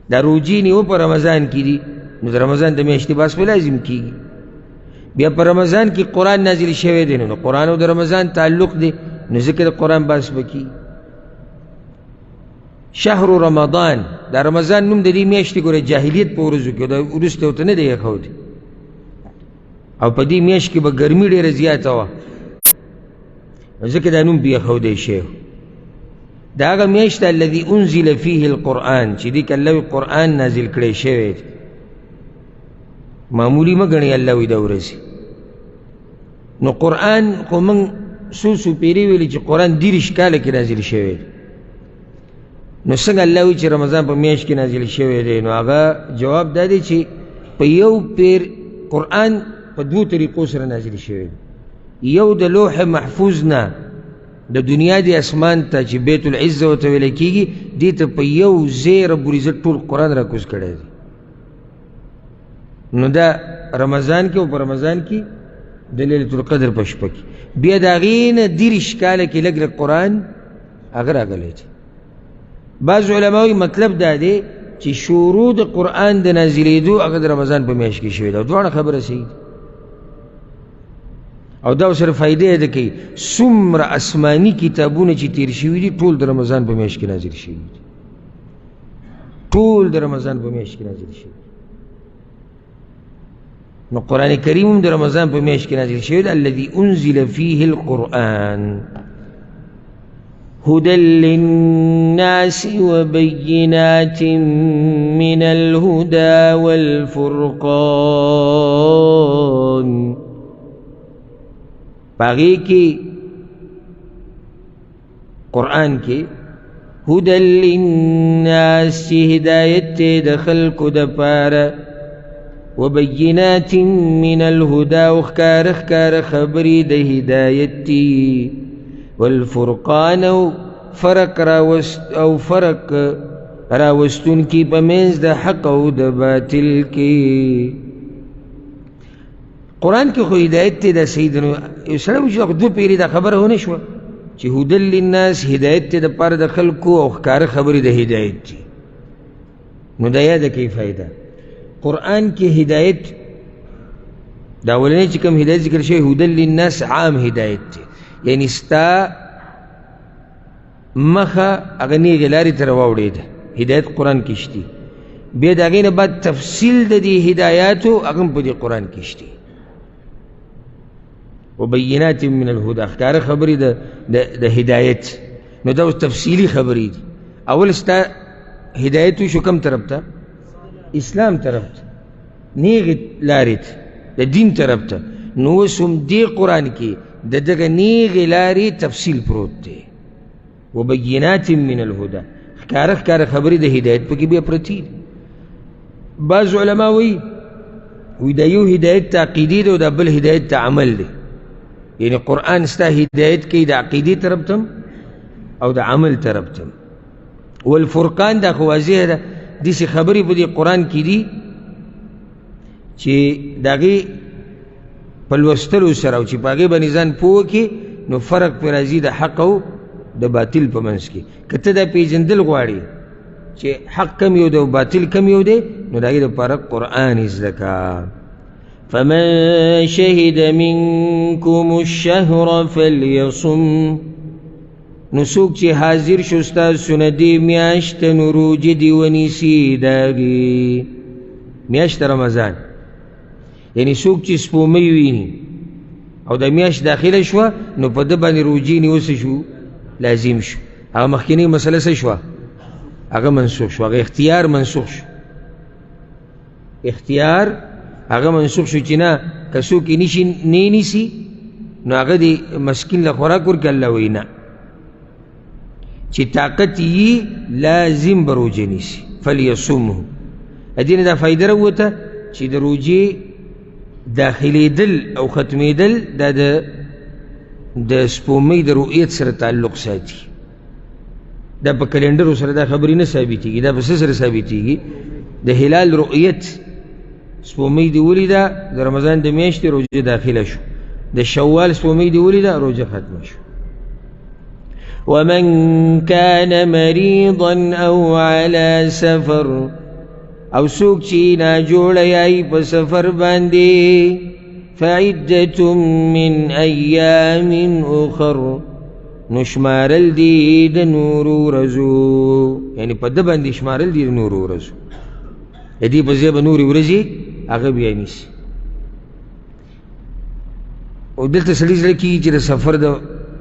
دا روژې نیوه په رمضان کې دي، نو د رمضان د میاشتې باس په لازم کېږي. بیا په رمضان کې قرآن نازل شوی دی، نو قرآن او د رمضان تعلق دی، نو ځکه د قرآن باس به کېږي. شهر رمضان، دا رمضان نوم د دې میاشتې ګوره جاهلیت په ورځو کې، دا وروسته ورته نه دی ایښودی. او په دې میاشت کې به ګرمي ډېره زیاته وه، ځکه دا نوم پرې ایښودی شوی. دا هغه میاشت ده الذي انزل فيه القرآن، چې دې کې الله وایي قرآن نازل کړی شوی دی. معمولي مه ګڼئ الله وایي دا ورځې. نو قرآن خو موږ څو څو پېرې ویلي چې قرآن 30 کاله کې نازل شوی دی. نو څنګه الله وایي چې رمضان په میاشت کې نازل شوی دی؟ نو هغه جواب دا دی چې په یو پیر قرآن په دوو طریقو سره نازل شوی دی. یو د لوح محفوظ نه د دنیا د اسمان ته چې بیت العزه ورته ویل کېږي، دې ته په یو ځای رب العزت ټول قرآن راکوز کړی دی. نو دا رمضان کې او په رمضان کې د لیلة القدر په شپه کې. بیا د هغې نه 30 کاله کې لږ لږ قرآن هغه راغلی دی. بعض علما وایي مطلب دا دی چې شروع د قرآن د نازلېدو هغه د رمضان په میاشت کې شوې ده. دواړه خبره صحیح ده. او دا سره فایده ده کوي څومره آسماني کتابونه چې تیر شوي دي ټول د رمضان په میاشت کې نازل شوي دي، ټول د رمضان په میاشت کې نازل شوي. نو قرآن کریم هم د رمضان په میاشت کې نازل شوی دی، الذي انزل فيه القرآن هدى للناس وبينات من الهدى والفرقان. پاغې کې قرآن کې هدى للناس چې هدایت دی د خلکو دپاره، وبینات من الهدى، او ښکاره ښکاره خبرې د هدایت دي. والفرقان، او فرق راوست او فرق راوستونکي په منځ د حق او د باطل کې. قرآن کې خو هدایت دی، دا صحیح دی. نو یو سړی وایي چې دا خو دوه پېرې دا خبره ونه شوه چې هدی للناس هدایت دی دپاره د خلکو او ښکاره خبرې د هدایت دي. نو دا یاده کوي فایده. قرآن کې هدایت دا اولنی چې کوم هدایت ذکر شوی هدی للناس عام هدایت دی، یعنی ستا مخه هغه نیغې لارې ته راواوړېده، هدایت قرآن کې شتي. بیا د هغې نه بعد تفصیل د دې هدایاتو هغه هم په دې قرآن کې شتي. وبینات من الهدى، ښکاره خبرې د هدایت. نو دا اوس تفصیلي خبرې دي. اول ستا هدایت وشو کوم طرف ته؟ اسلام طرف ته، نیغې لارې ته، د دین طرف ته. نو اوس هم دې قرآن کې د دغه نیغې لارې تفصیل پروت دی. وبینات من الهدى، ښکاره ښکاره خبرې د هدایت پکې بیا پرتې دي. بعض علما وایي وایي دا یو هدایت ته عقیدې دی او دا بل هدایت ته عمل دی، یعنی قرآن ستا هدایت کوي د عقیدې طرف ته او د عمل طرف ته. والفرقان دا خو واضح ده، داسې خبرې په دې قرآن کې دي چې د هغې په لوستلو سره او چې په هغې باندې ځان پوه کړي نو فرق پرې راځي د حق او د باطل په منځ کې. که ته دا پېژندل غواړې چې حق کم یو دی او باطل کم یو دی، نو د هغې دپاره قرآن زده کړه. فمن شهد منکم الشهر فلیصم، نو څوک چې حاضر شو ستاسو نه دې میاشت ته نو روژه دې ونیسي. د هغې میاشت رمضان، یعنی څوک چې سپوږمۍ ویني او د میاشت داخله شوه نو په ده باندې روژې نیول څه شو؟ لازم شو. هغه مخکینۍ مسله څه شوه؟ هغه منسوخ شو، هغه اختیار منسوخ شو، اختیار هغه منسوخ شو چې نه که څوک یې نشي نه نیسي نو هغه دې مسکین له خوراک ورکړي. الله وایي نه، چې طاقت یي لازم به روژه نیسي، فلیصمه. دې نه دا فایده راووته چې د روژې داخلېدل او ختمېدل دا د سپوږمۍ د رؤیت سره تعلق ساتي. دا په کلندرو سره دا خبرې نه ثابتېږي، دا په څه سره ثابتېږي؟ د هلال رؤیت. سپوږمۍ دې ولیده د رمضان د میاشتې روژه داخله شو، د شوال سپوږمۍ دې ولیده روژه ختمه شو. ومن كان مريضا او على سفر، او څوک چې ناجوړه یای په سفر باندې، فعدة من ایام اخر، نو شمارل دي د نورو ورځو، یعنی په ده باندې شمارل دي د نورو ورځو، د دې په ځای به نورې ورځې هغه بیا نیسي. او دلته سړي زړه کېږي چې د سفر د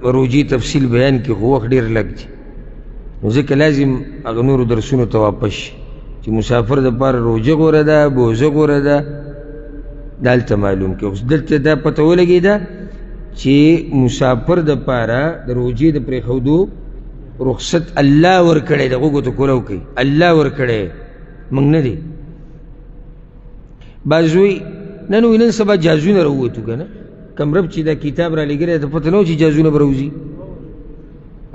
روژې تفصیل بیان کړي، خو وخت ډېر لږ دی، نو ځکه لازم هغه نورو درسونو ته واپس شي چې مسافر دپاره روژه غوره ده، بوزه غوره ده، دا هلته معلوم کړي. اوس دلته دا پته ولګېده چې مسافر دپاره د روژې د پرېښودو رخصت الله ورکړی دی. غوږو ته کولاو کوي، الله ورکړی، موږ نه دی. بعض وایي نن وایي نن سبا جازونه راووتو که نه، کوم رب چې دا کتاب را لېږلی ته پته نه وه چې جازونه به راوځي،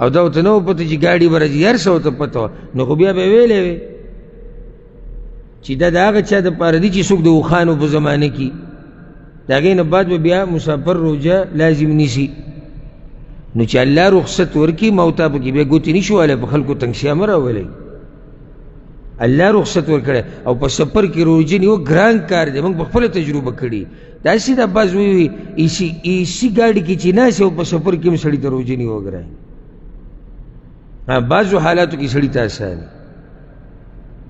او دا ورته نه وه پته چې ګاډي به راځي، هر څه ورته پته وه. نو خو بیا به یې ویلی وی چې دا د هغه چا دپاره دي چې څوک د اوښانو په زمانه کې، د هغې نه بعد به بیا مسافر روژه لازم نیسي. نو چې الله رخصت ورکړي ما او تا پکې بیا ګوتې نه شو وهلی، په خلکو تنګسیا مه راولئ. الله رخصت ورکړی او په سفر کې روژه نیول ګران کار دی، موږ په خپله تجربه کړي. داسې دا بعض وایي ایسي ګاډي کې چې ناست او په سفر کې هم سړي ته روژه نیول ګران، بعضو حالاتو کې سړي ته اسان.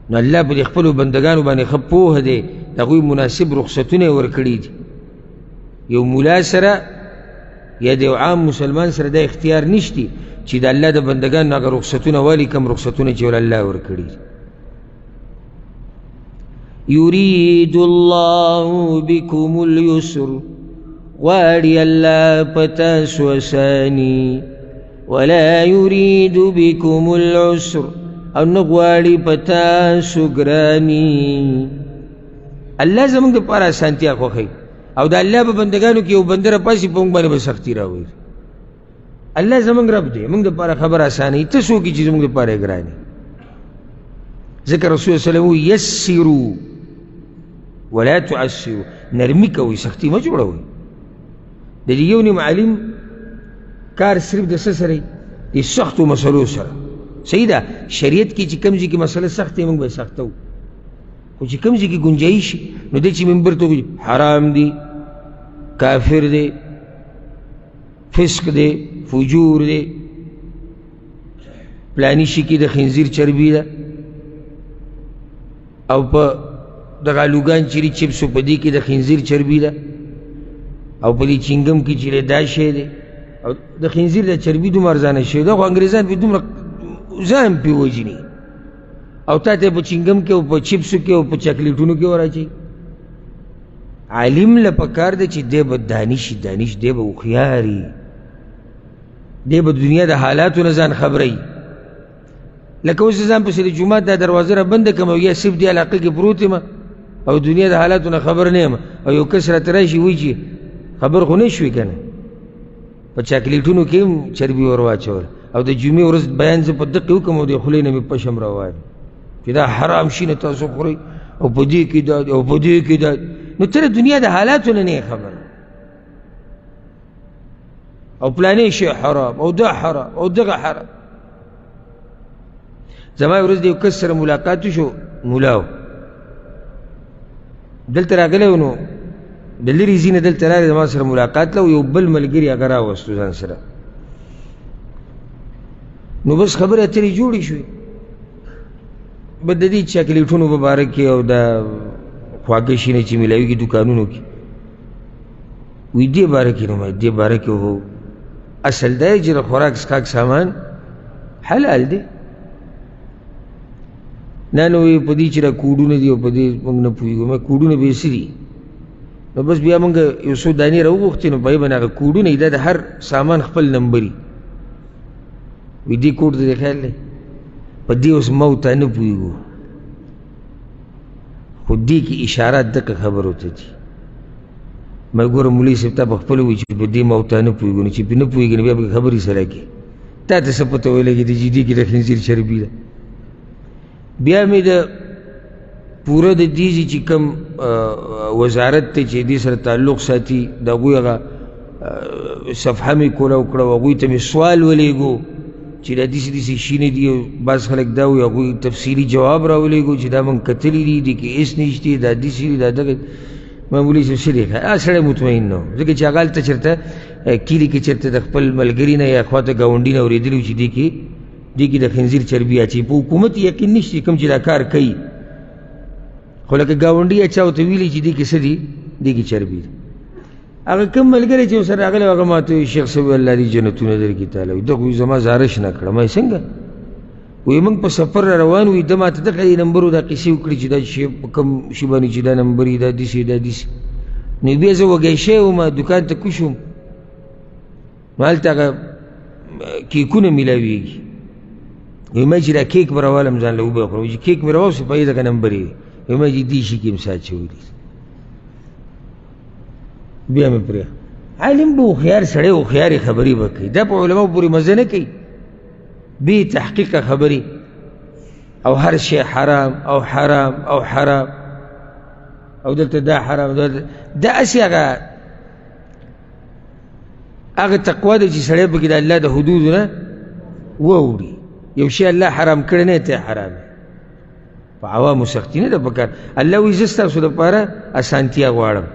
نو الله په دې خپلو بندګانو باندې ښه پوه دی، د هغوی مناسب رخصتونه یې ورکړي دي. یو ملا سره یا د یو عام مسلمان سره دا اختیار نشتی چې د الله د بندګانو هغه رخصتونه والي کوم رخصتونه چې ورله الله ورکړي دي. یرید الله بکم اليسر، غواړي الله په تاسو اساني، ولا یرید بکم العسر، او نه غواړي په تاسو ګراني. الله زموږ دپاره اسانتیا خوښوي، او د الله په بندګانو کې یو بنده راپاڅي په موږ باندې به سختي راوړي. الله زموږ رب دی، موږ دپاره خبره اسانوي، ته څوک یې چې زموږ دپاره یې ګران یې؟ ځکه رسول الله صلی الله علیه وسلم وایي یسرو ولا تعسرو، نرمي کوئ، سختي مه جوړوئ. د دې یو نیم عالم کار صرف د څه سره د سختو مسلو سره. صحیح ده، شریعت کې چې کوم ځای کې مسله سخته وي موږ به یې سختوو، خو چې کوم ځای کې ګنجایش شي نو دی چې منبر ته وایي حرام دی، کافر دی، فسق دی، فجور دی، پلانی شي کې د خنزیر چربي ده، او په دغه آلوګان چې دي چپسو په دې کې د خنزیر چربي ده، او په دې چینګم کې چې دا شی دی، او د خنزیر د چربي دومره ارزانه شوې ده، خو انګریزان پرې دومره ځان پرې وژني، او تا ته په چینګم کې او په چپسو کې او په چاکلیټونو کې وراچوي. عالم له پکار دی چې دی به دانش، دانش دی به هوښیار وي، دی به دنیا د حالاتو نه ځان خبروي. لکه اوس ځان پسې د جومات دا دروازه را بنده کړم او یا صرف دې علاقه کې پروت یم او دنیا د حالاتو نه خبر نه یم، او یو کس راته راشي وایي چې خبر خو نه شوې که نه، په چاکلیټونو کې هم چربي ور واچول، او د جمعې ورځ بیان زه په دقې وکړم او د خولې نه مې پشم روان چې دا حرام شي نه تاسو خورئ، او په دې کې دا او په دې کې دا، نو ته د دنیا د حالاتو نه نه یې خبر، او پلانې شی حرام او دا حرام او دغه حرام. زما یو ورځ د یو کس سره ملاقات وشو، ملا و، دلته راغلی و، نو د لرې ځای نه دلته راغی زما سره ملاقات له، یو بل ملګري هغه راوستو ځان سره. نو بس خبرې اترې جوړې شوې، به د دې چاکلیټونو په باره کې او د خواږه شي نه چې میلاویږي دوکانونو کې، وایي دې باره کې نو دې باره کې هو اصل دا دی چې د خوراک څښاک سامان حلال دی. نه نو وایي په دې چې دا کوډونه دي او په دې موږ نه پوهېږو، ما کوډونه به یې څه دي؟ نو بس بیا موږ یو څو دانې راوغوښتې، نو په هغې باندې هغه کوډونه دي، دا د هر سامان خپل نمبر وي. وایي دې کوډ ته دې خیال دی، په دې اوس ما او تا نه پوهېږو، خو دې کې اشارات دغه خبرو ته دي. ما ګوره مولوي صاحب تا په خپله وایي چې په دې ما او تا نه پوهېږو، نو چې پرې نه پوهېږي نو بیا پکې خبرې سره کوې، تا ته څه پته ولګېده چې دې کې د خنزیر چربي ده؟ بیا مې د پوره د دې ځای چې کوم وزارت دی چې دې سره تعلق ساتي، د هغوی هغه صفحه مې کوله وکړه، هغوی ته مې سوال ولېږو چې دا داسې داسې شي نه دي، بعض خلک دا وایي، هغوی تفصیلي جواب راولېږو چې دا موږ کتلي دي، دې کې هېڅ نشته، دا داسې دي، دا دغه. ما مولوي صاحب څه دی؟ هغه سړی مطمئن نه و، ځکه چې هغه هلته چېرته کلي کې چېرته د خپل ملګري نه یا خواته ګاونډي نه اورېدلي وو چې دې کې د خنزیر چربي اچوي. په حکومت یقین نشته کوم چې دا کار کوي، خو لکه ګاونډي یا چا ورته ویلي چې دې کې څه دي، دې کې چربي ده. هغه کوم ملګری چې ورسره راغلی هغه ما ته وایي شیخ صاحب الله دې جنتونه درکړي تعالی، وایي ده خو زما زاره شنه کړه. ما یې څنګه؟ وایي موږ په سفر را روان وي، ده ما ته دغه دې نمبرو دا قصې وکړې چې دا شی په کوم شي باندې چې دا نمبر دا داسې دا داسې. نو بیا زه وږی شوی وم، دوکان ته کوز شوم، نو هلته هغه کیکونه میلاویږي. وایي ما چې دا کیک به راوالم ځان له وبه خورم، چې کیک مې راواخیست په هغې دغه نمبر یې، وایي ما چې دې شي کې هم څه اچولي. بیا مې پرېښود. عالم به هوښیار سړی هوښیارې خبرې به کوي، دا په علماو پورې مزه نه کوي، بې تحقیقه خبرې، او هر شی حرام او حرام او حرام، او دلته دا حرام دا هسې هغه تقوا ده چې سړی پکې د الله د حدودو نه واوړي. یو شی الله حرام کړی نه ته حرام دی، په عوامو سختي نه ده پکار. الله وایي زه ستاسو دپاره اسانتیا غواړم،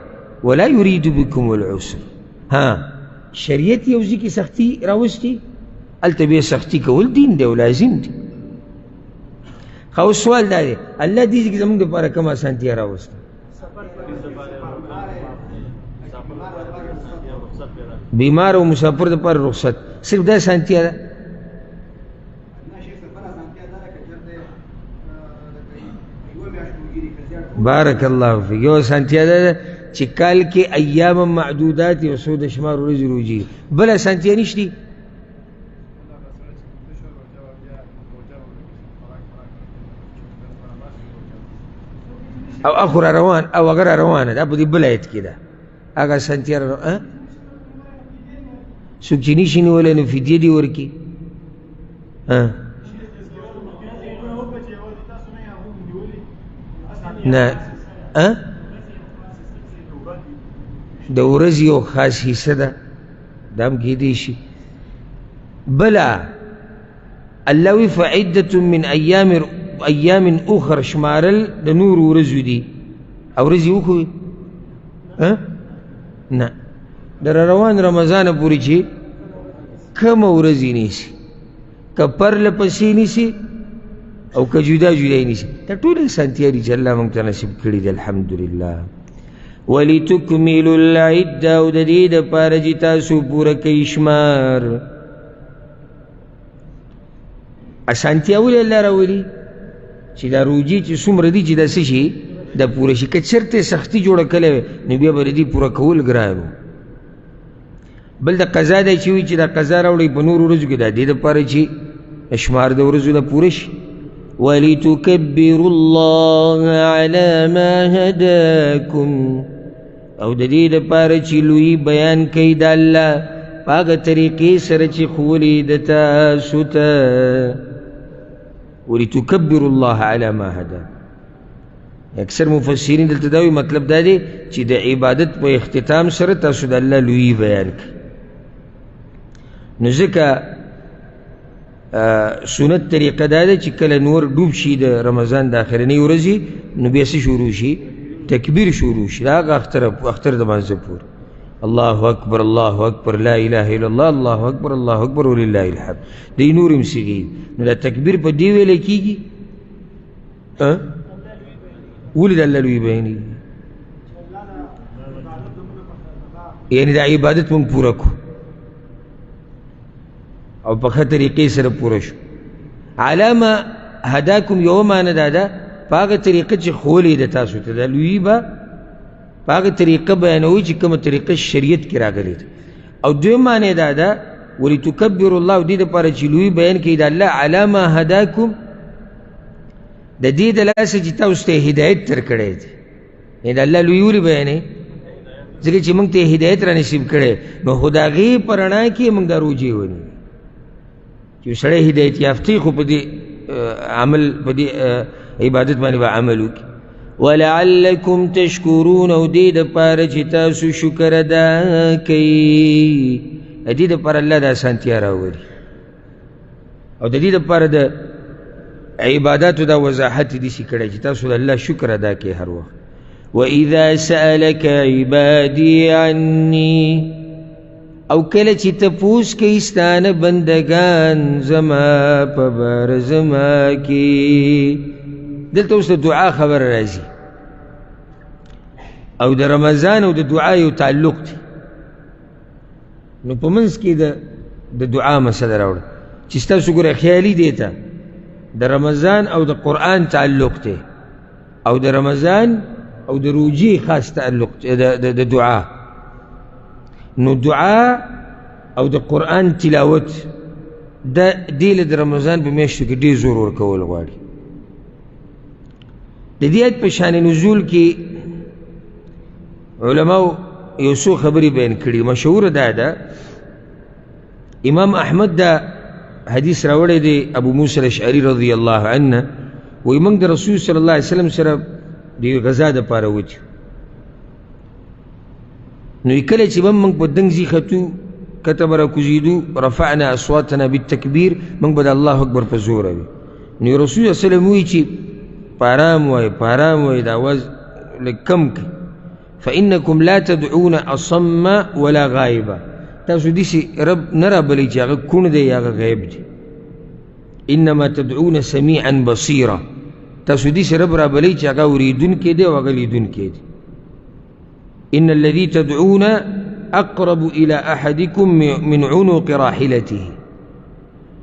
ولا یرید بکم العسر. ها شریعت یو ځای کې سختي راوستي، هلته بیا سختي کول دین دی او لازم دی. ښه اوس سوال دا دی، الله دې ځای کې زموږ دپاره کومه اسانتیا راوسته؟ بیمار او مسافر دپاره رخصت، صرف دا اسانتیا ده. بارک الله فیک. یو اسانتیا ده چې کال کې ایام معدودات یو څو د شمار ورځې روژې، بله اسانتیا نشته. او اخو را روان او هغه را روانه ده، په دې بل آیت کې ده هغه اسانتیا را روانه. څوک چې نشي نیولی نو فدیه دې ورکړي. نه د ورځې یو خاص حصه ده، دا هم کېدی شي. بله الله وی فعدة من ایام اخر، شمارل د نورو ورځو دي. او ورځې وخوي نه، د روان رمضانه پورې چې کومه ورځ یې نیسي، که پرله پسې نیسي او که جدا جدا یې نیسي، دا ټول اسانتیا دي چې الله موږ ته نصیب کړي دي، الحمدلله. ولتکملوا العده، او د دې دپاره چې تاسو پوره کوئ شمار. اسانتیا ولې الله راولي؟ چې دا روجې چې څومره دي چې دا څه شي دا پوره شي. که چېرته یې سختي جوړه کړې وی نو بیا به د دې پوره کول ګران و. بل د قضا دی چې وي چې دا قضا راوړئ په نورو ورځو کې، دا دې دپاره چې شمار د ورځو نه پوره شي. ولتکبروا الله علی ما هداکم، او د دې دپاره چې لوی بیان کوي د الله په هغه طریقې سره چې ښوولې د تاسو ته. ولتکبروا الله علی ما هداکم. اکثر مفسرین دلته دا وایي مطلب دا دی چې د عبادت په اختتام سره تاسو د الله لویي بیان کړئ. نو ځکه سنت طریقه دا ده چې کله نور ډوب شي د رمضان د آخرنۍ ورځې نو بیا څه شروع شي؟ تکبیر شروع شي، هغه اختر د لمانځه پورې الله اکبر الله اکبر لا اله الا الله الله اکبر الله اکبر ولله الحمد، دې نور هم صیغې. نو دا تکبیر په دې ویلی کېږي ولې د الله لوی بیانېږي؟ یعنې دا عبادت موږ پوره کړو او په ښه طریقې سره پوره شو. علامه هداکم یوه معنی دا ده په هغه طریقه چې ښوولې ده تاسو ته، دا لویي به په هغه طریقه بیانوي چې کومه طریقه شریعت کې راغلې ده. او دویم معنی دا ده ولتکبروا الله، دې دپاره چې لویي بیان کوي د الله علامه هداکم، د دې د لاسه چې تاسو ته هدایت درکړی دی. یعنې د الله لویي ولې بیانوي؟ ځکه چې موږ ته هدایت را نصیب کړی، نو خو د هغې په رڼا کې موږ دا روژې ونیولې. چې سړی هدایت یافته خو په دې عمل په دې عبادت باندې به عمل وکړي. ولعلکم تشکرون، او دې دپاره چې تاسو شکر ادا کوئ. د دې دپاره الله دا اسانتیا راولي او د دې دپاره د عباداتو دا وضاحت داسې کړی چې تاسو د الله شکر ادا کوئ هر وخت. وإذا سألك عبادي عني، او کله چې تپوس کوي ستا نه بندګان زما په باره زما کې. دلته اوس د دعا خبره راځي او د رمضان او د دعا یو تعلق دی. نو په منځ کې د دعا مسله راوړه چې ستاسو ګوره خیالي دی ته د رمضان او د قرآن تعلق دی او د رمضان او د روژې خاص تعلق دی د دعا. نو دعا او د قرآن تلاوت دا دې له د رمضان په میاشتو کې ډېر زور ورکول غواړي. د دې آیت په شان نزول کې علماو یو څو خبرې بیان کړي. مشهوره دا ده، امام احمد دا حدیث راوړی دی ابو موسی الاشعري رضی الله عنه، وایي موږ د رسول صلی الله علیه وسلم سره د یوې غذا دپاره وتیو. نو کله چې به موږ په دنګ ځي ختو کته به راکوزېدو، رفعنا اصواتنا بالتکبیر، موږ به د الله اکبر په زوره وي. نو رسول صلی الله علیه وسلم وایي چې په ارام وایي، په ارام وایي، دا اواز لږ کم کړئ. فإنکم لا تدعون أصم ولا غائبا، تاسو داسې رب نه رابلئ چې هغه کوڼ دی یا هغه غیب دی. انما تدعون سمیعا بصیرا، تاسو داسې رب رابلئ چې هغه اورېدونکی دی او هغه لیدونکی دی. ان الذي تدعون اقرب الى احدكم من عنق راحلته،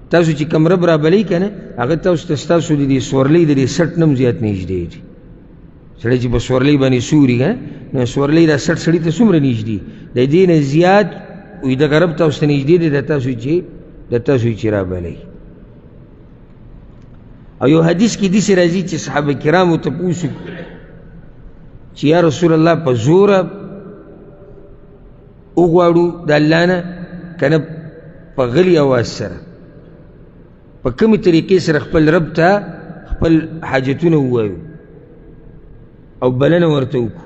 تاسو چې کوم رب رابلئ که نه هغه تاسو ته ستاسو د دې سورلۍ د دې سټ نه هم زیات نږدې دی. سړی چې په سورلۍ باندې سوري که نو سورلۍ دا سټ سړي ته څومره نږدې، د دې نه زیات وایي دغه رب تاسو ته نږدې دی د تاسو چې رابلئ. او یو حدیث کې داسې راځي چې صحابه کرامو تپوس وکړو چې یا رسول الله په زوره وغواړو د الله نه که نه په غلي اواز سره، په کومې طریقې سره خپل رب ته خپل حاجتونه ووایو او بلنه ورته وکړو.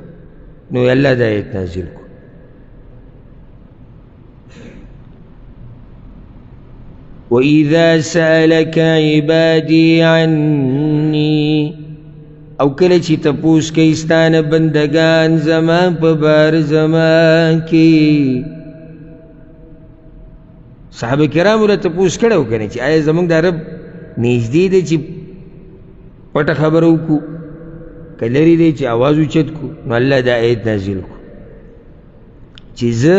نو الله دا آیت نازل کړو. وإذا سألك عبادي عني، او کله چې تپوس کوي ستا نه بندګان زما په بار زما کې. صحابه کرامو له تپوس کړی و که نه چې آیا زموږ دا رب نږدې دی چې پټه خبره وکړو، که لرې دی چې اواز اوچت کړو؟ نو الله دا آیت نازل کړو چې زه،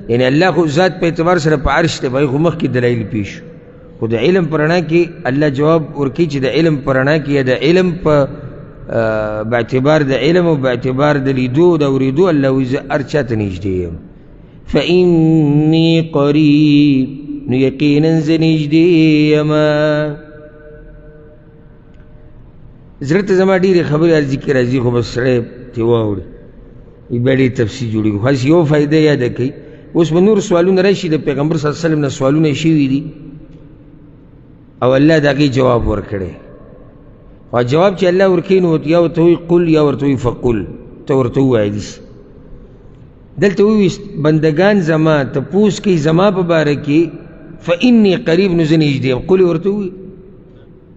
یعنې الله خو ذات په اعتبار سره په عرش دی، په هغې خو مخکې دلایل پیش شو، خو د علم په رڼا کې الله جواب ورکوي چې د علم په رڼا کې یا د علم په باعتبار د علم او باعتبار د لیدو د اورېدو الله وایي زه هر چا ته نږدې یم. فإني قریب، نو یقینا زه نږدې یم. زړه ته زما ډېرې خبرې هر ځای کې راځي، خو بس سړی ترې واوړي، بیا ډېر تفصیل جوړېږي. خو هسې یو فایده یاده کوي. اوس به نور سوالونه راشي، د پیغمبر صلی الله علیه وسلم نه سوالونه شوي دي او الله د هغې جواب ورکړی. خو جواب چې الله ورکوي نو یا ورته وایي قل یا ورته وایي فقل، ته ورته ووایه داسې. دلته وویست بندګان زما تپوس کوي زما په باره کې، فإني قریب، نو زه نږدې یم. قل یې ورته ووایي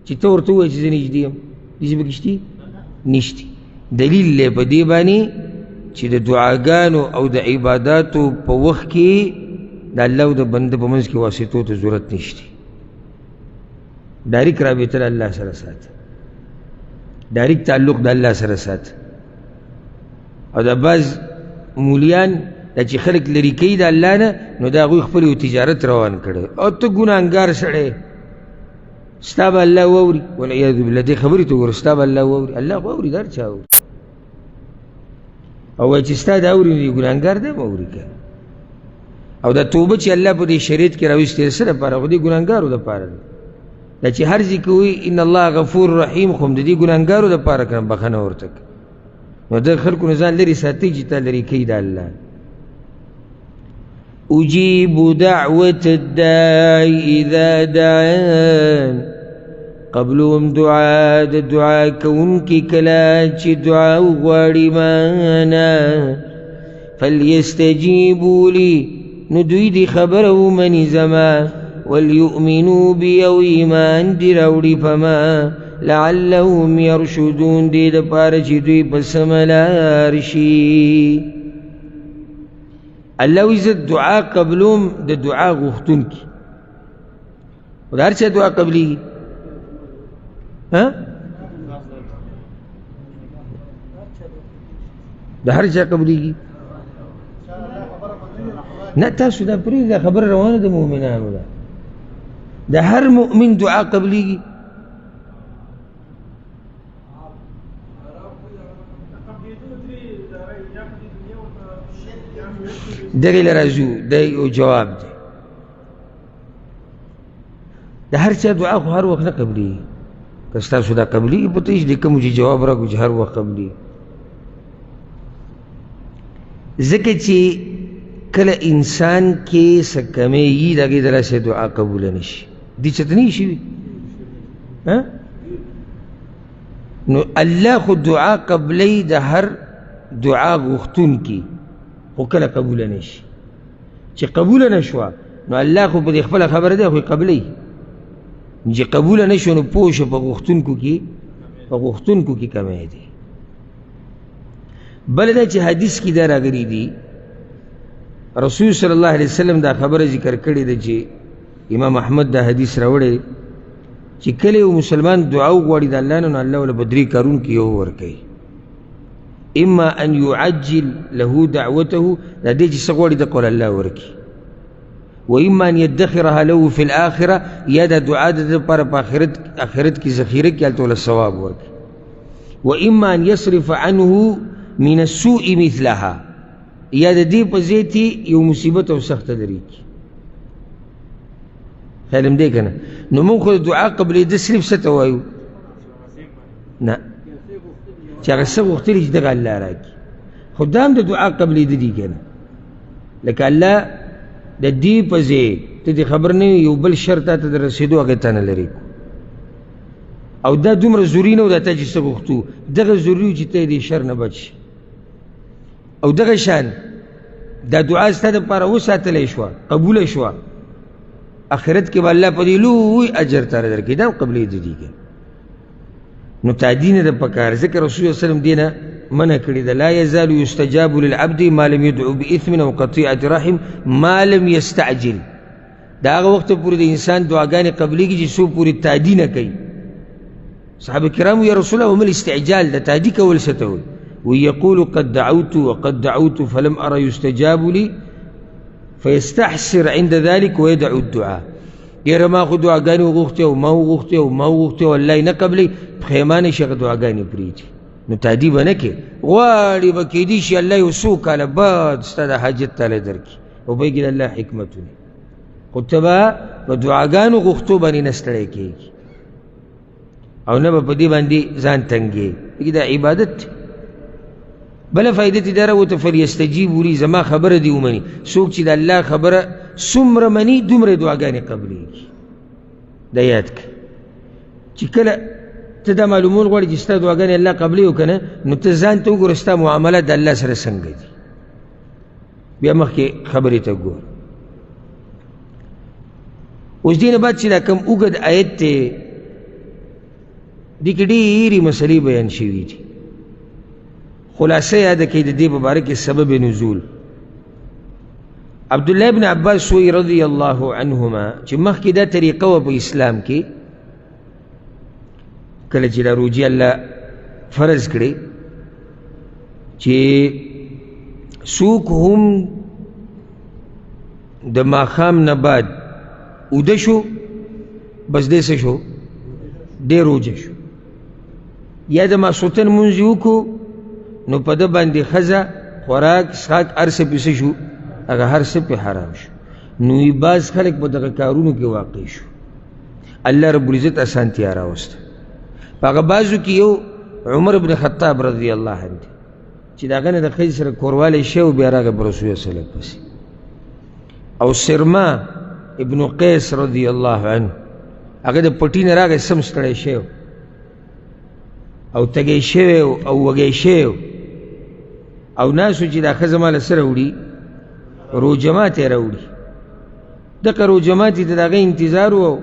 چې ته ورته ووایه چې زه نږدې یم، داسې پکې شتي نشتي. دلیل دی په دې باندې چې د دعاګانو او د عباداتو په وخت کې د الله او د بنده په منځ کې واسطو ته ضرورت نشته. ډایرک رابطه له الله سره ساته، ډایرک تعلق د الله سره ساته. او دا بعض مولیان دا چې خلک لرې کوي د الله نه، نو دا هغوی خپل یو تجارت روان کړی، او ته ګناهګار سړی ستا به الله واوري، والعیاذ بالله. دې خبرې ته وګوره، ستا به الله واوري، الله خو اوري، د هر چا اوري. او وایي چې ستا دا اوري نو ګناهګار دی به اوري که نه. او دا توبه چې الله په دې شریعت کې راویستې د څه لپاره؟ خو دې ګناهګارو دپاره دی. دا چې هر ځای کې وایي ان الله غفور رحیم، خو هم د دې ګناهګارو دپاره که نه بښنه ورته کوي. نو د خلکو نه ځان لرې ساتي چې تا لرې کوي د الله. أجيب دعوة الداعي إذا دعان، قبلهم دعا د دعا کوونکي کله چې دعا وغواړي مانا، فليستجيبوا لي، نو دوی دې خبره ومني زما، وليؤمنوا بي او ایمان دې راوړي په ما، لعلهم يرشدون، دې دپاره چې دوی په سمه لار شي. الله وایي زه دعا قبلوم د دعا غوښتونکي. خو د هر چا دعا قبلېږي؟ ها؟ د هر چا قبلېږي؟ نه، تاسو دا پرېږدئ، دا خبره روانه د مؤمنانو ده. د هر مؤمن دعا قبلېږي؟ دغې له راځو، دا یو جواب دی. د هر چا دعا خو هر وخت نه قبلېږي. که ستاسو دا قبلېږي پته یې چې د کومو چې جواب راکړو چې هر وخت قبلېږي، ځکه چې کله انسان کې څه کمی وي د هغې د لاسه دعا قبوله نه شي. دې څه ته نه شوي؟ نو الله خو دعا قبلوي د هر دعا غوښتونکي، خو کله قبوله نه شي. چې قبوله نه شوه نو الله خو په دې خپله خبره دی، خو یې قبلوي. چې قبوله نه شوه نو پوه شه په غوښتونکو کې کمی دی. بله دا چې حدیث کې دا راغلي دي، رسول صلی الله علیه وسلم دا خبره ذکر کړې ده چې امام احمد دا حدیث راوړی چې کله یو مسلمان دعا وغواړي د الله نه، نو الله ورله په درې کارونو کې یو ورکوي. اما ان يعجل له دعوته، دا دې چې څه غواړي د قول الله ورکړي، واما ان يدخرها له في الاخره، یا دا دعا د ده لپاره په آخرت کې ذخیره کړي، هلته ورله ثواب ورکړي. واما ان يصرف عنه من السوء مثلها، یا د دې په ځای کې یو مصیبت او سخته لرې کړي. خیال هم دی که نه؟ نو موږ خو د دعا قبلېده صرف څه ته وایو؟ نه، چې هغه څه غوښتلي چې دغه الله راکړي. خو دا هم د دعا قبلېده دي که نه. لکه الله د دې په ځای ته دې خبر نه یو بل شر تا ته د رسېدو هغې ته نه لرې کو. او دا دومره ضروري نه و دا تا چې څه غوښتو، دغه ضروري و چې ته دې شر نه بچ شې. او دغه شان دا دعا ستا دپاره وساتلی شوه، قبوله شوه، آخرت کې به الله په دې لوی اجر تاله درکړي. دا هم قبلېده دي که نو تعدی نه ده پکار، ځکه رسول الله وسلم دې نه منع کړې ده، لا یزال یستجاب للعبد ما لم یدعو باثم او قطیعة رحم ما لم یستعجل. د هغه وخته پورې د انسان دعاګانې قبلېږي چې څو پورې تعدی نه کوي. صحابه کرامو یا رسول الله وما الاستعجال، د تعدی کول څه ته وایي؟ وایي یقول قد دعوت وقد دعوت فلم أرى يستجاب لي فيستحسر عند ذلك ويدع الدعاء. یاره ما خو دعاګانې وغوښتې او ما وغوښتې او ما وغوښتې او الله یې نه قبلوي، پښیمانه شي هغه دعاګانې پرېږدي. نو تعدی به نه کوې، غواړي به کېدی شي الله یو څو کاله بعد ستا د حاجت تاله درکړي او په کې د الله حکمتونه، خو ته به په دعاګانو غوښتو باندې نه ستړی کېږي او نه به په دې باندې ځان تنګې، ځکه دا عبادت دی. بله فایده ترې دا راوته فلیستجیبوا لي، زما خبره دې ومني. څوک چې د الله خبره څومره مني دومره یې دعاګانې قبلېږي. دا یاد کړه چې کله ته دا معلومول غواړې چې ستا دعاګانې الله قبلوي او که نه، نو ته ځان ته وګوره ستا معامله د الله سره څنګه دي. بیا مخکې خبرې ته ګوره. اوس دې نه بعد چې دا کوم اوږد آیت دی، دې کې ډېرې مسلې بیان شوي دي. خلاصه یاده کړئ د دې په باره کې سبب نزول. عبدالله ابن عباس وایي رضی الله عنهما چې مخکې دا طریقه وه په اسلام کې، کله چې دا روژې الله فرض کړې چې څوک هم د ماښام نه بعد اوده شو، بس دی څه شو، دی روژه شو. یا د ماسخوتن لمونځ یې وکړو نو په ده باندې ښځه، خوراک، څښاک هر څه پې څه شو، هغه هر څه پې حرام شو. نو بعض خلک په دغه کارونو کې واقع شو. الله رب العزت اسانتیا راوسته. په هغه بعضو کې یو عمر بن خطاب رضی الله عنه دی چې د هغه نه د ښځې سره کوروالی شوی او بیا راغی په رسول الله صلی الله علیه وسلم پسې. او سرما ابن قیس رضی الله عنه هغه د پټي نه راغی، سم ستړی شوی او تږی شوی او وږی شوی او ناسو چې دا ښځه ما له څه راوړي، روژه ماتی راوړي. دغه روژه ماتي ته د هغې انتظار و.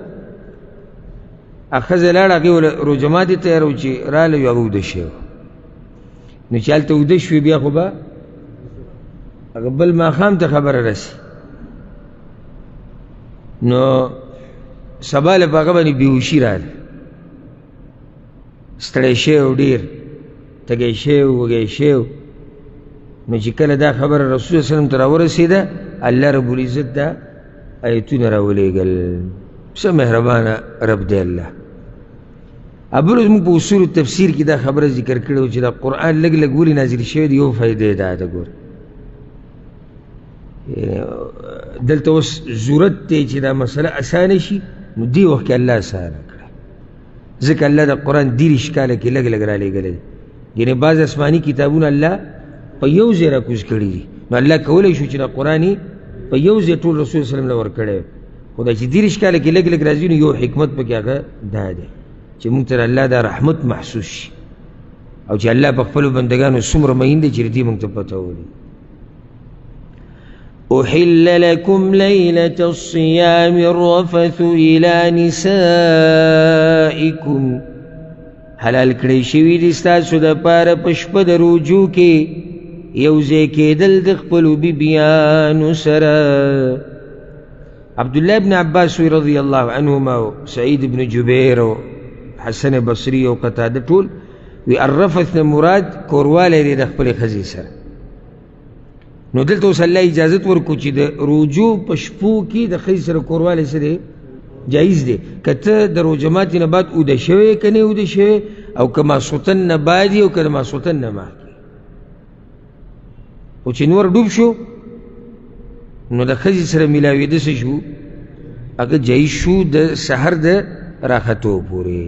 ښځه لاړه، هغې ورله روژه ماتي تیار و چې راغله، هغه اوده شوی و. نو چې هلته اوده شوې بیا خو به هغه بل ماښام ته خبره رسي. نو سبا له په هغه باندې بېهوشي راغله، ستړی شوی و، ډېر تږی شوی و، وږی شوی و. نو چې کله دا خبره رسول الله وسلم ته راورسېده، الله رب العزت دا آیتونه راولېږل. څه مهربانه رب دی الله. ابل زموږ په اصول تفسیر کې دا خبره ذکر کړې وه چې دا قرآن لږ لږ ولې نازل شوی دی، یو فایده یې دا ده. ګوره دلته اوس ضرورت دی چې دا مسله اسانه شي، نو دې وخت کې الله اسانه کړه، ځکه الله د قرآن 30 کاله کې لږ لږ رالیږلی دی. یعنې بعض آسماني کتابونه الله په یو ځای راکوز کړي دي، نو الله کولی شو چې دا قرآن یې په یو ځای ټول رسول وسلم له ورکړی. خو دا چې 30 کاله کې لږ لږ راځي، نو یو حکمت پکې هغه دا دی چې موږ ته د الله دا رحمت محسوس شي او چې الله په خپلو بندګانو څومره مین دی چې دې موږ ته پته ولګي. أحل لكم ليلة الصيام الرفث إلى نسائكم. حلال کړی شوي دي ستاسو دپاره په شپه د روژو کې یو ځای کېدل د خپلو بیبیانو سره. عبدالله بن عباس رضی الله عنهما او سعید بن جبیر او حسن بصري او قتاده ټول وی الرفث نه مراد کوروالی دی د خپلې ښځې سره. نو دلته اوس الله اجازت ورکړو چې د روژو په شپو کې د ښځې سره کوروالی څه دی، جایز دی. که ته د روژه ماتي نه بعد اوده شوی که نه اوده شوی، او که ماسخوتن نه بعد یې او که د ماسخوتن نه مخکې، خو چې نور ډوب شو نو د ښځې سره میلاوېده څه شو، هغه جایز شو د سحر د راختو پورې.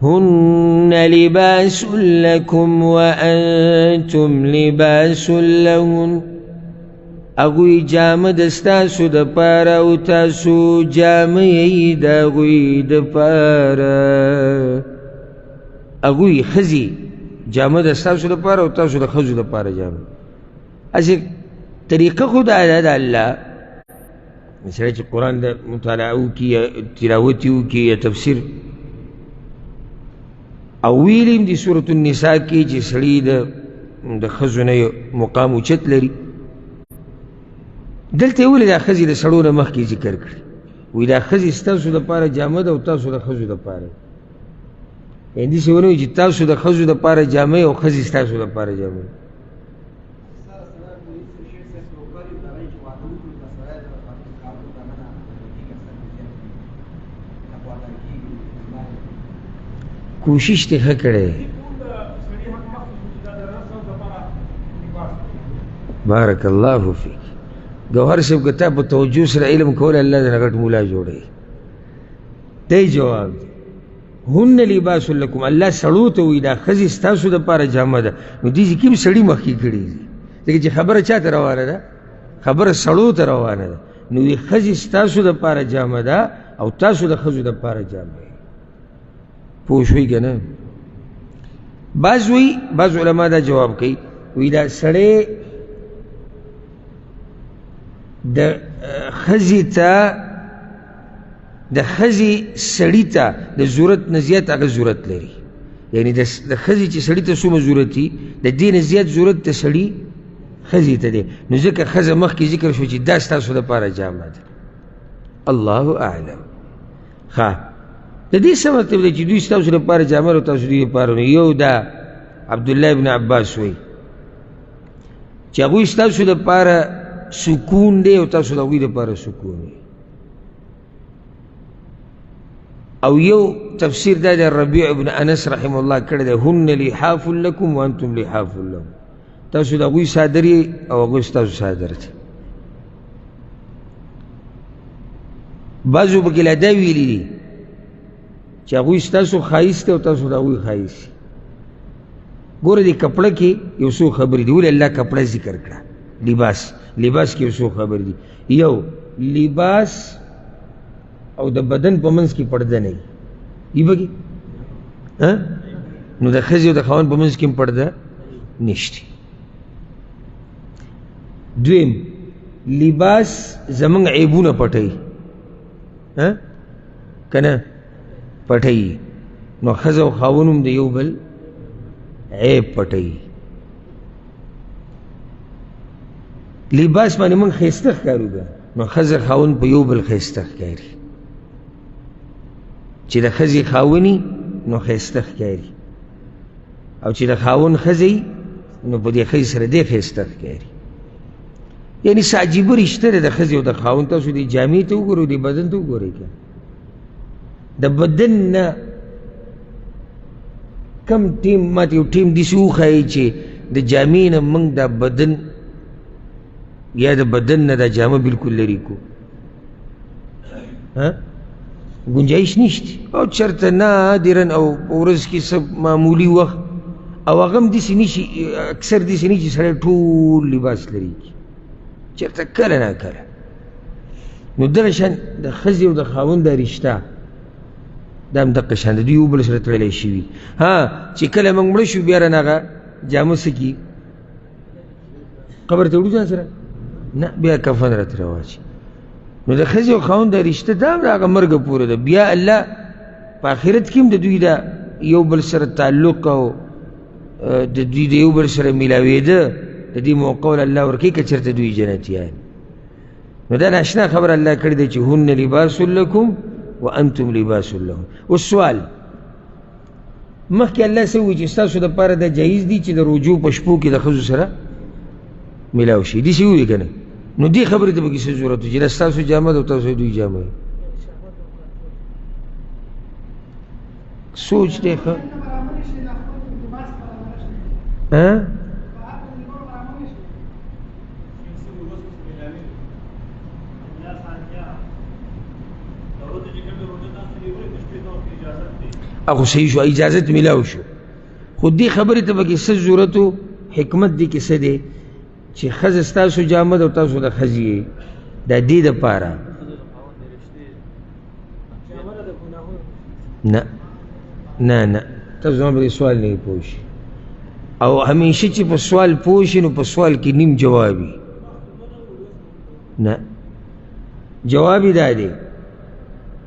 هن لباس لکم وانتم لباس لهن. هغوی جامه د ستاسو دپاره او تاسو جامه یئ د هغوی دپاره. هغوی ښځې جامه د ستاسو دپاره او تاسو د ښځو دپاره جامه. هسې طریقه خو دا ده د الله سړی چې قرآن د مطالعه وکړي یا تلاوت یې وکړي یا تفسیر، او ویلي هم دي سورة النساء کې چې سړي د ښځو نه مقام اوچت لري. دلته یې ولې دا ښځې د سړو نه مخکې ذکر کړې؟ وایي دا ښځې ستاسو دپاره جامه ده او تاسو د ښځو دپاره. یعنې داسې ونه وایي چې تاسو د ښځو دپاره جامه او ښځې ستاسو دپاره جامه. کوشش دې ښه کړی. بارک الله فیک. ګوهر صاحب که تا په توجه سره علم کولی الله دې نه غټ مولا جوړوي. دی جواب دی هن لباس لکم. الله سړو ته وایي دا ښځې ستاسو دپاره جامه ده. نو دې ځای کې هم سړي مخکې کړي دي، ځکه چې خبره چا ته روانه ده؟ خبره سړو ته روانه ده. نو وایي ښځې ستاسو دپاره جامه ده او تاسو د ښځو دپاره جامه یئ. پوه شوئ که نه؟ بعض وایي، بعض علما دا جواب کوي، وایي دا سړی د ښځې ته د ښځې سړي ته د ضرورت نه زیات هغه ضرورت لري. یعنې د ښځې چې سړي ته څومره ضرورت وي د دې نه زیات ضرورت د سړي ښځې ته دی. نو ځکه ښځه مخکې ذکر شو چې دا ستاسو دپاره جامه ده. الله اعلم. ښه د دې څه مطلب دی چې دوی ستاسو لپاره جامه او تاسو دوی لپاره؟ نو یو دا عبدالله ابن عباس وایي چې هغوی ستاسو لپاره سکون دی او تاسو د هغوی لپاره سکون دی. او یو تفسیر دا دی ربیع ابن انس رحمه الله کړی دی، هن لحاف لکم وانتم لحاف لهم. تاسو د هغوی څادر یئ او هغوی ستاسو څادر دی. بعضو پکې لا دا ویلي دي چې هغوی ستاسو ښایست دی او تاسو د هغوی ښایست. ګوره دې کپړه کې یو څو خبرې دي. ولې الله کپړه ذکر کړه؟ لباس، لباس کې یو څو خبرې دي. یو لباس او د بدن په منځ کې پرده نه وي، وي پکې؟ نو د ښځې او د خاوند په منځ کې هم پرده نشته. دویم لباس زمونږ عیبونه پټوي، که نه پټوي؟ نو ښځه او خاوند هم د یو بل عیب پټوي. لباس باندې موږ ښایسته ښکارو که نو ښځه خاوند په یو بل ښایسته ښکاري. چې د ښځې خاوني نو ښایسته ښکاري، او چې د خاوند ښځه نو په دې ښځې سره دی ښایسته ښکاري. یعنې څه عجیبه رشته ده د ښځې او د خاوند. تاسو دې جامې ته وګورئ، دې بدن ته وګورئ که د بدن نه کم ټیم ماته یو ټیم داسې وښایي چې د جامې نه موږ دا بدن یا د بدن نه دا جامه بالکل لرې کړو، ګنجایش نشته. او چېرته نادراً او په ورځ کې څه معمولي وخت، او هغه هم داسې نه شي، اکثر داسې نه چې سړی ټول لباس لرې کړي، چېرته کله ناکله. نو دغه شان د ښځې او د خاوند دا رشته دا هم دقه شان ده، دوی یو بل سره تړلی شوي. ها چې کله موږ مړه شو بیا رانه هغه جامه څه کړي؟ قبر ته وړو ځان سره؟ نه، بیا کفن راته راواچوي. نو د ښځې او خاوند دا رشته دا هم د هغه مرګه پورې ده. بیا الله په آخرت کې هم د دوی دا یو بل سره تعلق او د دوی د یو بل سره میلاوېده د دې موقع له الله ورکوي که چېرته دوی جنتیان. نو دا ناشنا خبره الله کړې ده چې هن لباس لکم وانتم لباس لهم. اوس سوال، مخکې الله څه ووایي چې ستاسو دپاره دا جایز دي چې د رجوع په شپو کې د ښځو سره میلاو شي، داسې ووایي که نه؟ نو دې خبرې ته پکې څه ضرورت و چې دا ستاسو جامه ده او تاسو دوی جامه وي؟ سوچ دی ښه. هغه صحیح شو، اجازت میلاو شو. خو دې خبرې ته پکې څه ضرورت و؟ حکمت دې کې څه دی چې ښځه ستاسو جامه ده او تاسو د ښځې یې، دا دې دپاره نه نه نه، تاسو زما په دې سوال نه پوه شئ. او همیشه چې په سوال پوه شي نو په سوال کې نیم جواب وي. نه، جواب یې دا دی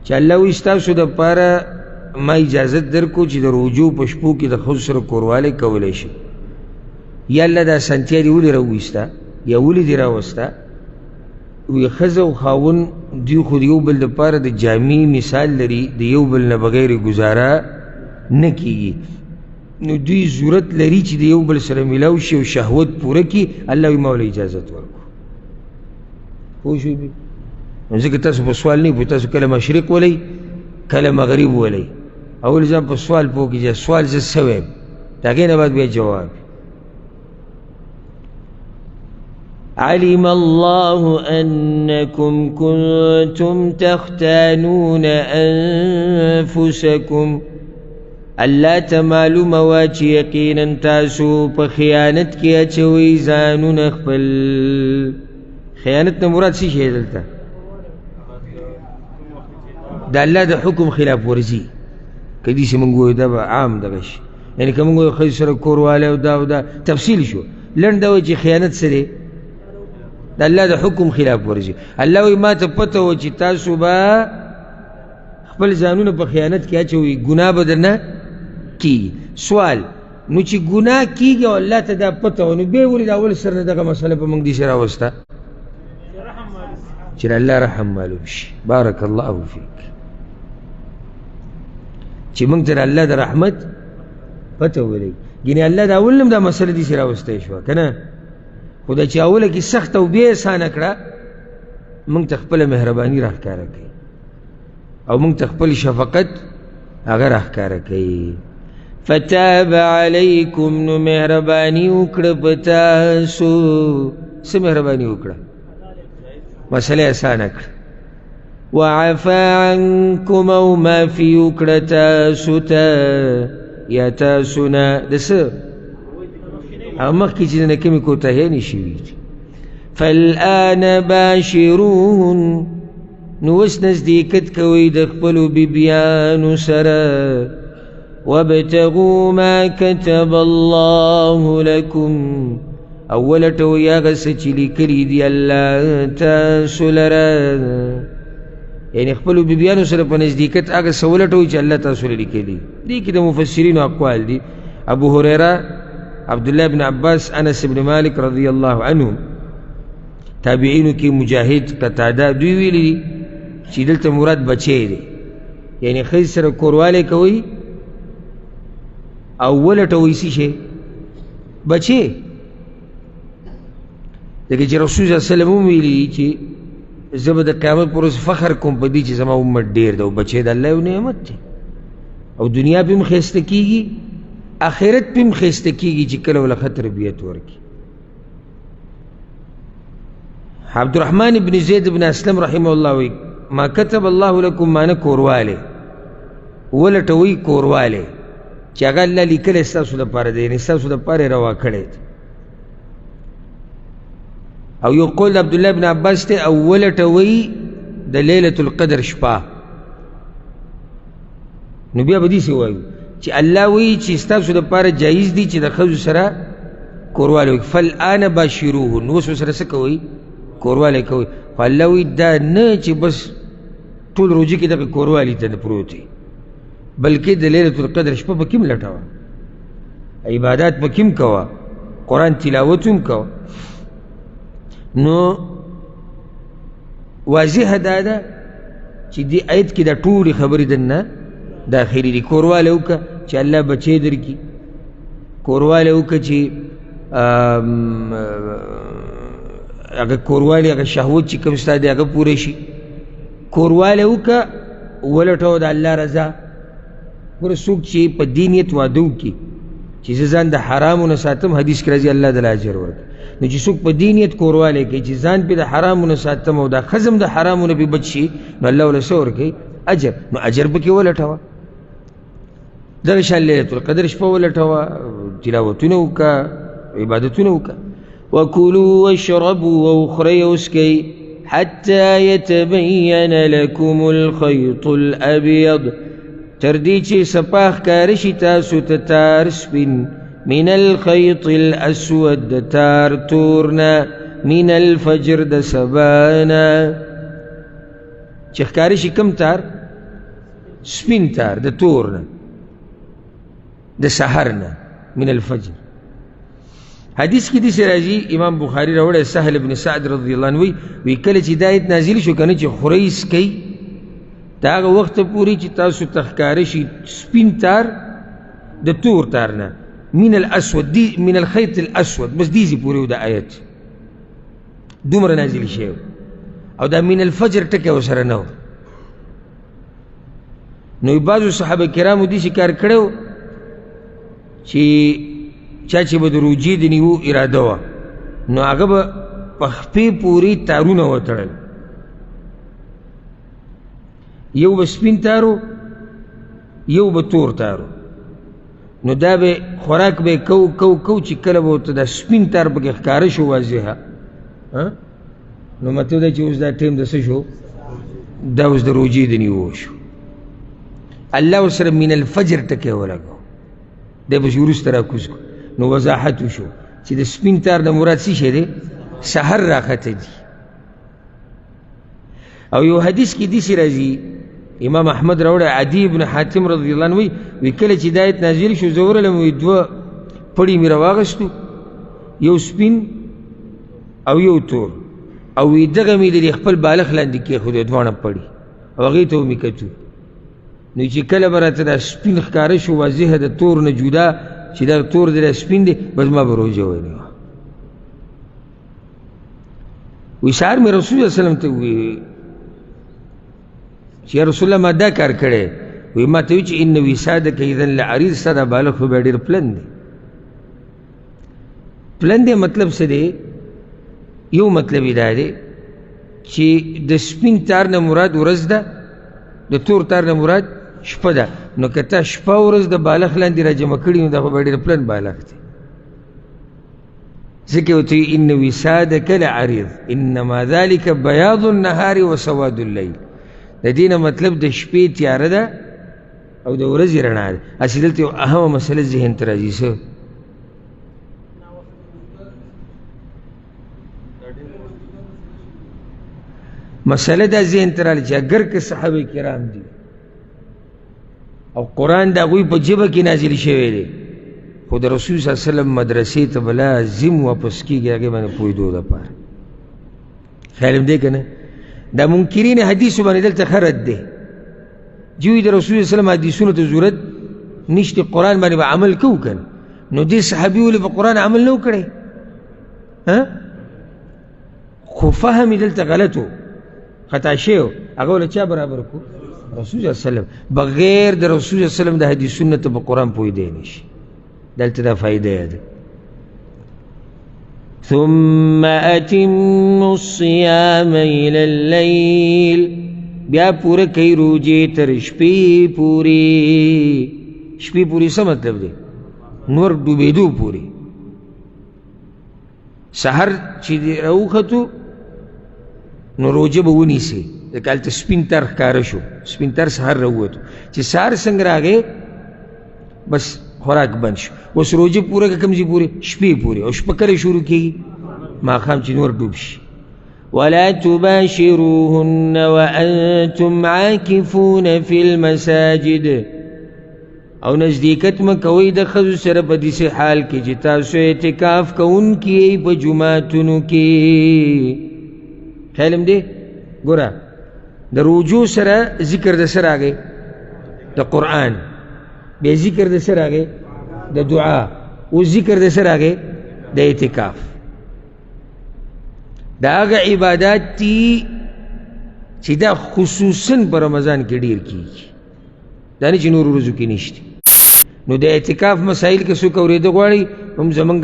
چې الله وایي ستاسو دپاره ما اجازت درکړو چې د روژو په شپو کې د ښځو سره کوروالی کولی شي. یا الله دا اسانتیا دې ولې راوویسته یا ولې دې راوسته؟ وی ښځه او خاوند دوی خو د یو بل دپاره د جامې مثال لري، د یو بل نه بغیر ګزاره نه کیږي، نو دوی ضرورت لري چې د یو بل سره میلاو شي او شهوت پوره کړي. الله وایي ما ورله اجازت ورکړو. پوه شوئ؟ نو ځکه تاسو په سوال نه پوه، تاسو کله مشرق ولئ کله مغرب ولئ، اول ځان په سوال پوه کړئ چې سوال زه څه وایم، د هغې نه بعد بیا جواب. علم الله أنكم كنتم تختانون أنفسكم، الله ته معلومه وه چې یقینا تاسو په خیانت کې اچوئ ځانونه خپل. خیانت نه مراد څه شی دلته؟ د الله د حکم خلاف ورزي. که داسې موږ ووایو دا به عام دغه شي، یعنې که موږ ووایو ښځې سره کوروالی او دا او دا تفصیل شو، لنډ دا وایي چې خیانت څه دی؟ د الله د حکم خلاف ورزي. الله وایي ما ته پته وه چې تاسو به خپل ځانونه په خیانت کې اچوئ، ګناه به درنه کیږي. سوال، نو چې ګناه کیږي او الله ته دا پته وه، نو بیا ولې د اول سر نه دغه مسله په موږ داسې راوسته؟ چې د الله رحم معلوم شي. بارک الله فیک، چې موږ ته د الله د رحمت پته ولګي. ګینې الله د اول نه هم دا مسله داسې راوستی شوه که نه، خو دا چې اوله کې سخته او بیا اسانه کړه، موږ ته خپله مهرباني راښکاره کوي او موږ ته خپل شفقت هغه راښکاره کوي. فتاب علیکم، نو مهرباني وکړه په تاسو. څه مهرباني وکړه؟ مسله اسانه کړه. وعفا عنکم، او معافي وکړه تاسو ته یا تاسو نه د څه هغه مخکې چې نه کومې کوتاهۍ نه شوي. فالآن باشروهن، نو اوس نزدېکت کوئ د خپلو بیبیانو سره. وابتغوا ما كتب الله لكم، او ولټوئ هغه څه چې لیکلي دي الله تاسو لره. یعنې خپلو بیبیانو سره په نزدېکت هغه څه ولټوئ چې الله تاسو له لیکلي. دې کې د مفسرینو اقوال دي. ابو هریره، عبدالله بن عباس، انس بن مالک رضی الله عنهم، تابعینو کې مجاهد، قتاده، دوی ویلي دي چې دلته مراد بچی دی، یعنې ښځې سره کوروالی کوئ او ولټوئ څه شی؟ بچی. ځکه چې رسول صلی الله علیه وسلم هم ویلي دي چې زه به د قیامت پر ورځ فخر کوم په دې چې زما امت ډېر دی، او بچی د الله یو نعمت دی، او دنیا پې هم ښایسته کېږي، آخرت پې هم ښایسته کېږي چې کله ورله ښه تربیت ورکړي. عبدالرحمن بن زید بن اسلم رحمه الله وایي ما كتب الله لكم معنی کوروالی، ولټوئ کوروالی چې هغه الله لیکلی ستاسو دپاره دی، یعنې ستاسو دپاره یې روا کړی دی. او یو قول د عبدالله بن عباس دی، او ولټوئ د لیلة القدر شپه. نو بیا به داسې وایو چې الله وایي چې ستاسو دپاره جایز دي چې د ښځو سره کوروالی وکړي. فالآن باشروهن، اوس ورسره څه کوئ؟ کوروالی کوئ. خو الله وایي دا نه چې بس ټول روژه کې دغه کوروالي ته نه پروت وي، بلکې د لیلة القدر شپه پکې هم لټوه، عبادات پکې هم کوه، قرآن تلاوت هم کوه. نو واضحه دا ده چې دې آیت کې دا ټولې خبرې دننه داخلي دي. کوروالی وکړه چې الله بچی درکړي، کوروالی وکړه چې هغه کوروالی هغه شهوت چې کوم ستا دی هغه پوره شي، کوروالی وکړه ولټوه د الله رضا. ګوره څوک چې په دې نیت واده وکړي چې زه ځان د حرامو نه ساتم، حدیث کې راځي الله د اجر ورکړي. نو چې څوک په دې نیت کوروالی کوي چې ځان پې د حرامو نه ساتم او دا ښځه هم د حرامو نه پې بچ شي، نو الله ورله څه ورکوي؟ اجر. نو اجر پکې ولټوه. دغه شان لیلة القدر شپه ولټوه، تلاوتونه وکړه، عبادتونه وکړه. وکلوا واشربوا او خورئ او څکئ حتی یتبین لکم الخیط الابیض، تر دې چې صفا ښکاره شي تاسو ته تار سپین، من الخیط الاسود، د تار تور نه، من الفجر، د سبا نه. چې ښکاره شي کوم تار؟ سپین تار د تور نه، د سحر نه، من الفجر. حدیث کې داسې راځي، امام بخاري راوړی، سهل بن سعد رضی الله عنه وایي کله چې دا آیت نازل شو که نه چې خورئ څکئ، د هغه وخته پورې چې تاسو ته ښکاره شي سپین تار د تور تار نه، من الاسود، دی من الخیط الاسود، بس دې ځای پورې و دا آیت دومره نازل شوی او دا من الفجر ټکی ورسره نه و. نو بعضو صحابه کرامو داسې کار کړی و چې چا چې به د روژې د نیو اراده وه نو هغه به په خپې پورې تارونه وتړل، یو به سپین تارو، یو به تور تارو. نو دا به خوراک به کو کو کو چې کله به ورته دا سپین تار پکې ښکاره شو واضحه، نو مطلب دا چې اوس دا ټایم د څه شو؟ دا اوس د روژې د نیو شو. الله ورسره من الفجر ټکی ولګو، دی به وروسته راکوز کړو. نو وضاحت وشو چې د سپین تار نه مراد څه شی دی؟ سحر راخته دي. او یو حدیث کې داسې راځي، امام احمد راوړی، عدي بن حاتم رضی الله عنه وایي کله چې دا آیت نازل شو زه ورغلم، وایي دوه پړي مې راواغستو، یو سپین او یو تور، او وایي دغه مې د دې خپل بالښت لاندې کېښودی دواړه پړي، او هغې ته ومې کتو. نو چې کله به راته دا سپین ښکاره شو واضحه د تور نه جدا چې دا تور دی دا سپین دی، بس ما به روژه ونیوه. وایي سهار مې رسول الله صلی الله علیه وسلم ته وویل چې یا رسول الله ما دا کار کړی. وایي ما ته وویل چې ان وسادک اذا لعریض، ستا دا بالښت خو بیا ډېر پلن دی. پلن دی مطلب څه دی؟ یو مطلب یې دا دی چې د سپین تار نه مراد ورځ ده، د تور تار نه مراد شپه ده. نو که تا شپه ورځ د بالښت لاندې راجمع کړي نو دا خو به ډېر پلن بالښت دی. ځکه ورته وایي ان وسادک لعریض انما ذلک بیاض النهار وسواد اللیل. د دې نه مطلب د شپې تیاره ده او د ورځې رڼا ده. هسې دلته یو اهمه مسله ذهن ته راځي، څه؟ مسله دا ذهن ته راغله چې اګر که صحابه کرام دي او قرآن د هغوی په ژبه کې نازل شوی دی، خو د رسول صلی الله علیه وسلم مدرسې ته به لازم واپس کېږي هغې باندې پوهېدو دپاره. خیال هم دی که نه؟ دا منکرین حدیثو باندې دلته ښه رد دی. چې وایي د رسول صلی الله علیه وسلم حدیثونو ته ضرورت نشته، قرآن باندې به عمل کوو که نه؟ نو دې صحابي ولې په قرآن عمل نه و کړی؟ خو فهم یې دلته غلط و، خطا شوی و. هغه له چا برابر کړو؟ رسول صلی الله علیه وسلم. بغیر د رسول صلی الله علیه وسلم د حدیثونو ته په قرآن پوهېدی نه شي. دلته دا فایده ده. ثم أتموا الصيام إلى الليل، بیا پوره کوي روژې تر شپې پورې. شپې پورې څه مطلب دی؟ نور ډوبېدو پورې. سحر چې دی راوختو نو روژه به ونیسي، ځکه هلته سپین تار ښکاره شو، سپین تار سحر راووتو. چې سهار څنګه راغی بس خوراک بند شو. اوس روژه پوره که کوم ځای پورې؟ شپې پورې. او شپه کله شروع کېږي؟ ماښام چې نور ډوب شي. ولا تباشروهن وأنتم عاکفون فی المساجد، او نزدېکت مه کوئ د ښځو سره په داسې حال کې چې تاسو اعتکاف کوونکي یئ په جوماتونو کې. خیال هم دی؟ ګوره د روژو سره ذکر د څه راغی؟ د قرآن. بیا ذکر د څه راغی؟ د دعا. اوس ذکر د څه راغی؟ د اعتکاف. دا هغه عبادات دي چې دا خصوصا په رمضان کې ډېر کېږي، دا نه چې نورو ورځو کې نشته. نو د اعتکاف مسایل که څوک اورېده غواړي، هم زمونږ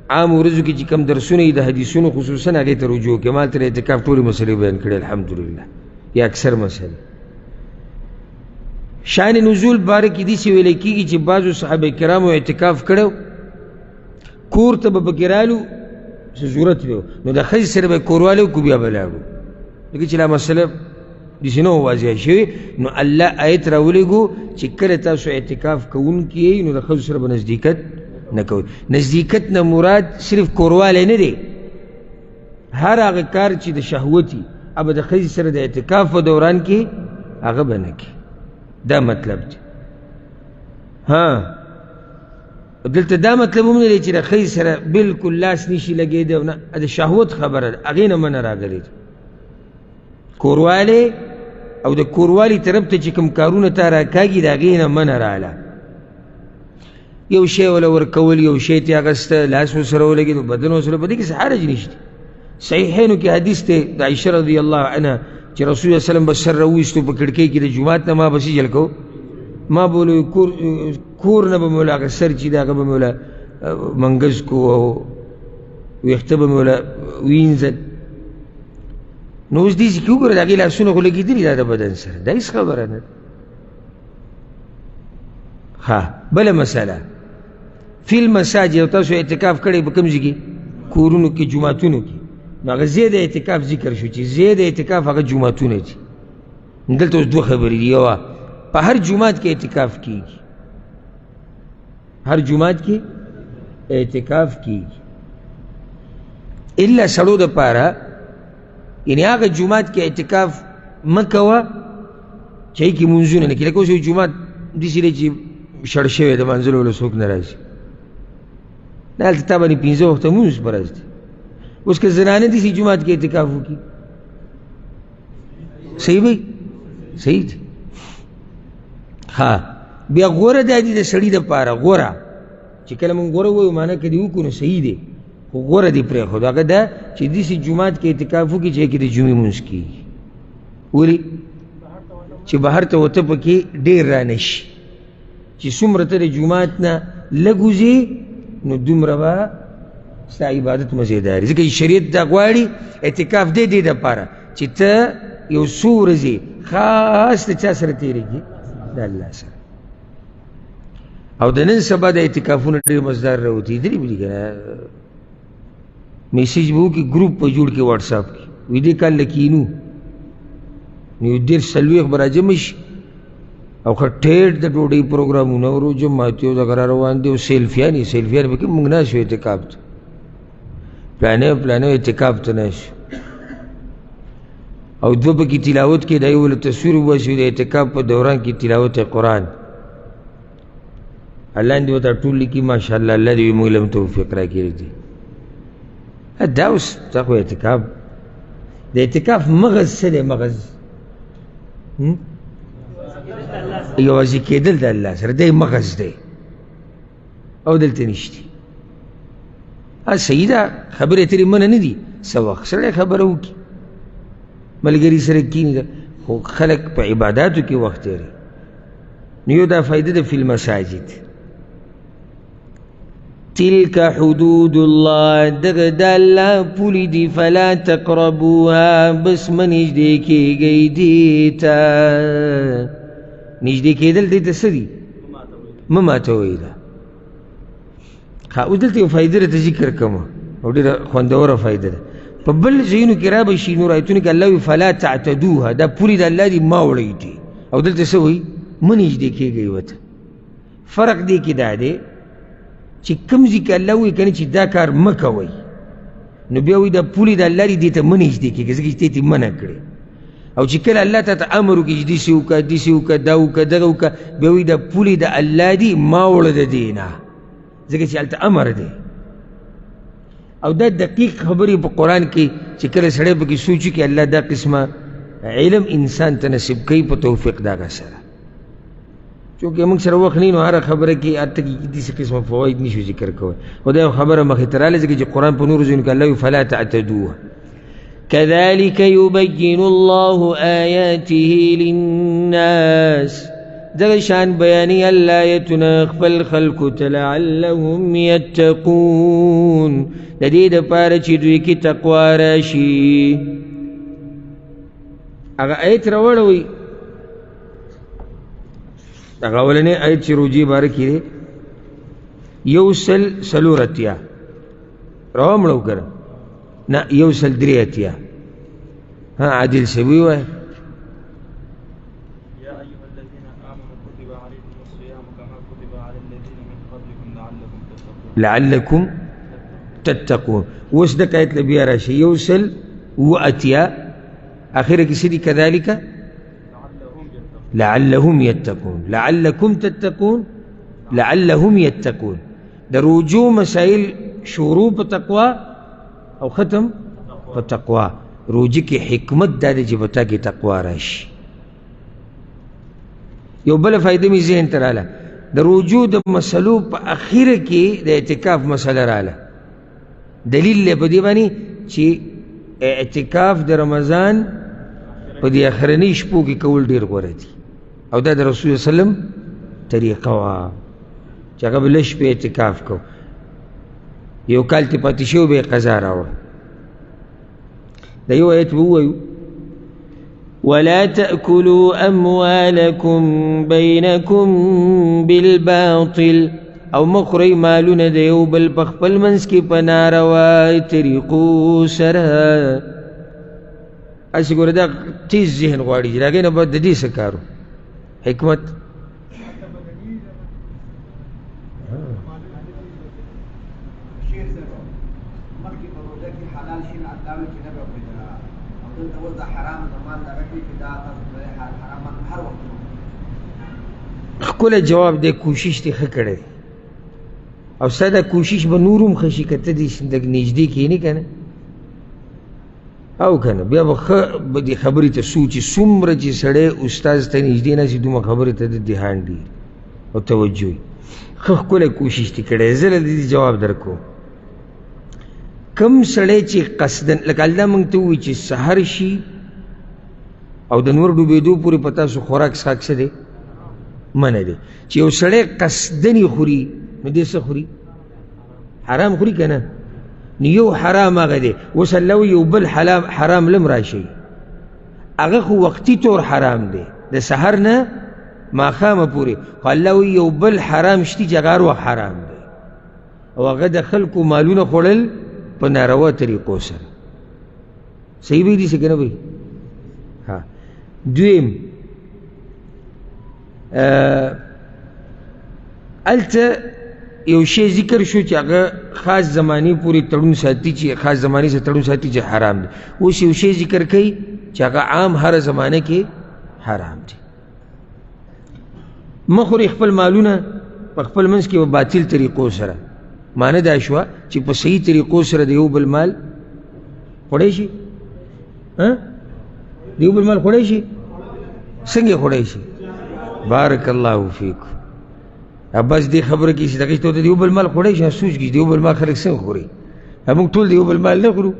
عام ورځو کې چې کوم درسونه دي د حدیثونو خصوصا هغې ته رجوع کړي. ما هلته د اعتکاف ټولې مسلې بیان کړې الحمدلله، یا اکثر مسلې. شان نزول باره کې داسې ویل کېږي چې بعضو صحابه کرامو اعتکاف کړی، کور ته به پکې رالو، څه ضرورت به و، نو د ښځې سره به یې کوروالی وکړو، بیا به لاړو. ځکه چې لا مسله داسې نه وه واضح شوې، نو الله آیت راولېږو چې کله تاسو اعتکاف کوونکي یئ نو د ښځو سره به نزدېکت نه کوئ. نزدېکت نه مراد صرف کوروالی نه دی، هر هغه کار چې د شهوت وي هغه به د ښځې سره د اعتکاف په دوران کې هغه به نه کوي. دا مطلب دی. ها دلته دا مطلب هم نه دی چې د ښځې سره بلکل لاس نشي لګېدی او نه، د شهوت خبره ده، هغې نه منع راغلې ده. کوروالی او د کوروالي طرف ته چې کوم کارونه تا راکاږي د هغې نه منع راله. یو شی وله ورکول، یو شی ترې اخیسته، لاس ورسره ولګېد، بدن ورسره، په دې کې څه حرج نشته. صحیحینو کې حدیث دی د عایشه رضی الله عنها چې رسول الله وسلم به سر راوویستو په کړکۍ کې د جومات نه، ما به څه چل کو، ما به له کور نه به مې وله هغه سر چې د هغه به مې وله منګز کو او ویښته به مې وله وینځل. نو اوس دې ځای کې وګوره د هغې لاسونه خو لګېدلي دا د بدن سره، دا هېڅ خبره نه ده. ها بله مسله فی المساجد، او تاسو اعتکاف کړی په کوم ځای کې؟ کورونو کې، جوماتونو کې. نو هغه ځای د اعتکاف ذکر شو چې ځای د اعتکاف هغه جوماتونه دي. دلته اوس دوه خبرې دي. یوه په هر جومات کې اعتکاف کیږي، هر جومات کې اعتکاف کیږي الا سړو دپاره، یعنې هغه جومات کې اعتکاف مه کوه چې هغې کې لمونځونه نه کېږي. لکه اوس یو جومات داسې دی چې شړ شوی د لمانځلو له څوک نه راځي، نه هلته تا باندې پنځه وخته لمونځ فرض دی. اوس که زنانه داسې جومات کې اعتکاف وکړي صحیح به صحیح دی. ها بیا غوره دا دي د سړي دپاره، غوره چې کله موږ غوره وایو معنا که دې وکړو نو صحیح دی، خو غوره دې پرېښود هغه دا چې داسې جومات کې اعتکاف وکړي چې هغې کې د جمعې لمونځ کېږي. ولې؟ چې بهر ته وته پکې ډېر رانه شي، چې څومره ته د جومات نه لږ وځې نو دومره به ستا عبادت مزېدار وي. ځکه چې شریعت دا غواړي اعتکاف دی دې دپاره چې ته یو څو ورځې خاص د چا سره تېرېږي؟ د الله سره. او د نن سبا د اعتکافونه ډېر مزدار راوتي دي، به دي که نه؟ میسج به وکړي، ګروپ به جوړ کړي واټساپ کې، وایي دې کال له کینو، نو یو 30 40 به راجمع شي او ښه ټیټ د ډوډۍ پروګرامونه او روژه ماتي او دغه را روان دي او سیلفیانې سیلفیانې پکې موږ ناست یو اعتکاف ته، پلانی پلانی اعتکاف ته ناست یو او دوه پکې تلاوت کوي، دا یو له تصویر وباسي د اعتکاف په دوران کې تلاوت قرآن. الله دې ورته ټول لیکي ماشاءالله، الله دې موږ له هم توفیق راکړي دي. دا اوس دا خو اعتکاف د اعتکاف مغز څه دی؟ مغز یوازې کېدل د الله سره دی مغز دی او دلته نشته. صحیح ده، خبرې اترې منع نه دي، څه وخت سړی خبره وکړي، ملګري سره کښېني، خو خلک په عباداتو کې وخت تېروي. نو یو دا فایده ده فی المساجد. تلک حدود الله، دغه د الله پولې دي، فلا تقربوها، بس مه نږدې کېږئ دې ته. نږدې کېدل دې ته څه دي؟ مه ماتوئ ده. ښه اوس دلته یو فایده راته ذکر کوم او ډېره خوندوره فایده ده. په بل ځایونو کې را به شي نور آیتونو کې الله وایي فلا تعتدوها، دا پولې د الله دي مه وړئ دي، او دلته څه وایي؟ مه نږدې کېږئ ورته. فرق دې کې دا دی چې کوم ځای کې الله وایي که نه چې دا کار مه کوئ، نو بیا وایي دا پولې د الله دي، دې ته مه نږدې کېږئ، ځکه چې ته یې منع کړې. او چې کله الله تا ته امر وکړي چې داسې وکړه، داسې وکړه، دا وکړه، دغه وکړه، بیا وایي دا پولې د الله دي، ما وړه د دې نه، ځکه چې هلته امر دی. او دا دقیق خبرې په قرآن کې چې کله سړی پکې سوچ وکړي، الله دا قسمه علم انسان ته نصیب کوي په توفیق د هغه سره. چونکې موږ سره وخت نه نو هره خبره کې هر ټکي کې داسې قسمه فواید نشو ذکر کولی، خو دا یو خبره مخې ته راغله ځکه چې قرآن په نورو ځایونو کې الله وایي فلا تعتدوها. كذلك يبين الله آياته للناس، دغه شان بیانوي الله آیتونه خپل خلکو ته لعلهم یتقون، د دې دپاره چې دوی کې تقوا راشي. هغه آیت راوړوئ. دغه اولنی آیت چې روژې باره کې دی 184 راومړو که نه؟ نه 183. ها عادل صاحب ووایه. لعلكم تتقون. اوس دغه آیت له بیا راشي 187 اخره کې څه دي؟ كذلك لعلهم يتقون. لعلكم تتقون، لعلهم يتقون. د روجو مسائل شروع په تقوا او ختم په تقوا. روجي کې حکمت دا دی چې په تا کې تقوا راشي. یو بله فایده مې ذهن ته راله، د روجو د مسلو په اخیره کې د اعتکاف مسله راله. دلیل دی په دې باندې چې اعتکاف د رمضان په دې اخرنۍ شپو کې کول ډېر غوره دي، او دا د رسول الله صلی الله علیه وسلم طریقه وه چې هغه به لږ شپې اعتکاف کو، یو کال ته پاتې شوی به یې قضا راوړه. دا یو آیت به ووایو، ولا تأكلوا أموالكم بينكم بالباطل، او مه خورئ مالونه د یو بل په خپل منځ کې په ناروا طریقو سره. هسې ګوره دا تیز ذهن غواړي چې د هغې نه بعد د دې څه کار و حکمت. ښکلی جواب دی، کوشش دې ښه کړی او ستا دا کوشش به نور هم ښه شي که ته دې لږ نږدې کښېنې که نه، او که نه بیا به ښه به دې خبرې ته سوچ. څومره چې سړی استاد ته نږدې ناست وي دومره خبرې ته د دهان ډېر او توجه وي. ښه ښکلی کوشش دې کړی، زه له دې جواب درکوم. کم سړی چې قصداً، لکه الله موږ ته ووایي چې سحر شي او د نور ډوبېدو پورې په تاسو خوراک څښاک څه دی؟ منع دی. چې یو سړی قصداً یې خوري نو دی څه خوري؟ حرام خوري که نه؟ نو یو حرام هغه دی. اوس الله وایي یو بل حرام لم راشي، هغه خو وقتي طور حرام دی د سحر نه ماښامه پورې، خو الله وایي یو بل حرام شتي چې هغه هر وخت حرام دی، او هغه د خلکو مالونه خوړل په ناروا طریقو سره. صحیح به دي څه که نه وایي؟ ها. دویم هلته یو شی ذکر شو چې هغه خاص زمانې پورې تړون ساتي، چې خاص زمانې سره تړون ساتي چې حرام دی. اوس یو شی ذکر کوي چې هغه عام هره زمانه کې حرام دی. مه خورئ خپل مالونه په خپل منځ کې په باطل طریقو سره. معنی دا شوه چې په صحیح طریقو سره د یو بل مال خوړی شي. د یو بل مال خوړی شي؟ څنګه خوړی شي؟ بارک الله فیکم. بس دې خبره کې چې دغه ته د یو بل مال خوړی شي، سوچ کې د یو بل مال خلک څنګه خوري؟ موږ ټول د یو بل مال نه خورو،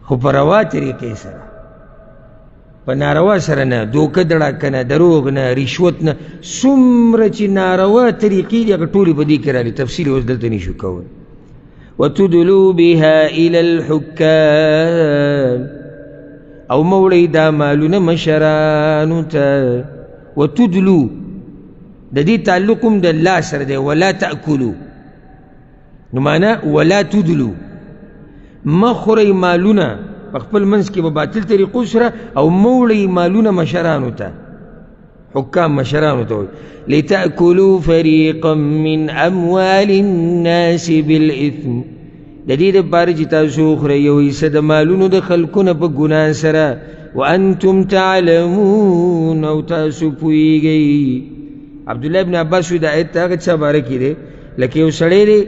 خو په روا طریقې سره، په ناروا سره نه، دوکه دړاکه نه، دروغ نه، رشوت نه، څومره چې ناروا طریقې دي هغه ټولې په دې کې راغلي. تفصیل اوس دلته نشو کولی. وتدلو بها إلى الحكام، او مه وړئ دا مالونه مشرانو ته. وتدلو د دې تعلق هم د الله سره دی، ولا تأکلو، نو معنا ولا تدلو، مه خورئ مالونه په خپل منځ کې په باطل طریقو سره، او مه وړئ مالونه مشرانو ته، حکام مشرانو ته وایي. لتأکلوا فریقا من اموال الناس بالإثم، د دې دپاره چې تاسو وخورئ یو حصه د مالونو د خلکو نه په ګناه سره، وأنتم تعلمون، او تاسو پوهېږئ. عبدالله ابن عباس وایي دا آیت هغه چا باره کې دی لکه یو سړی دی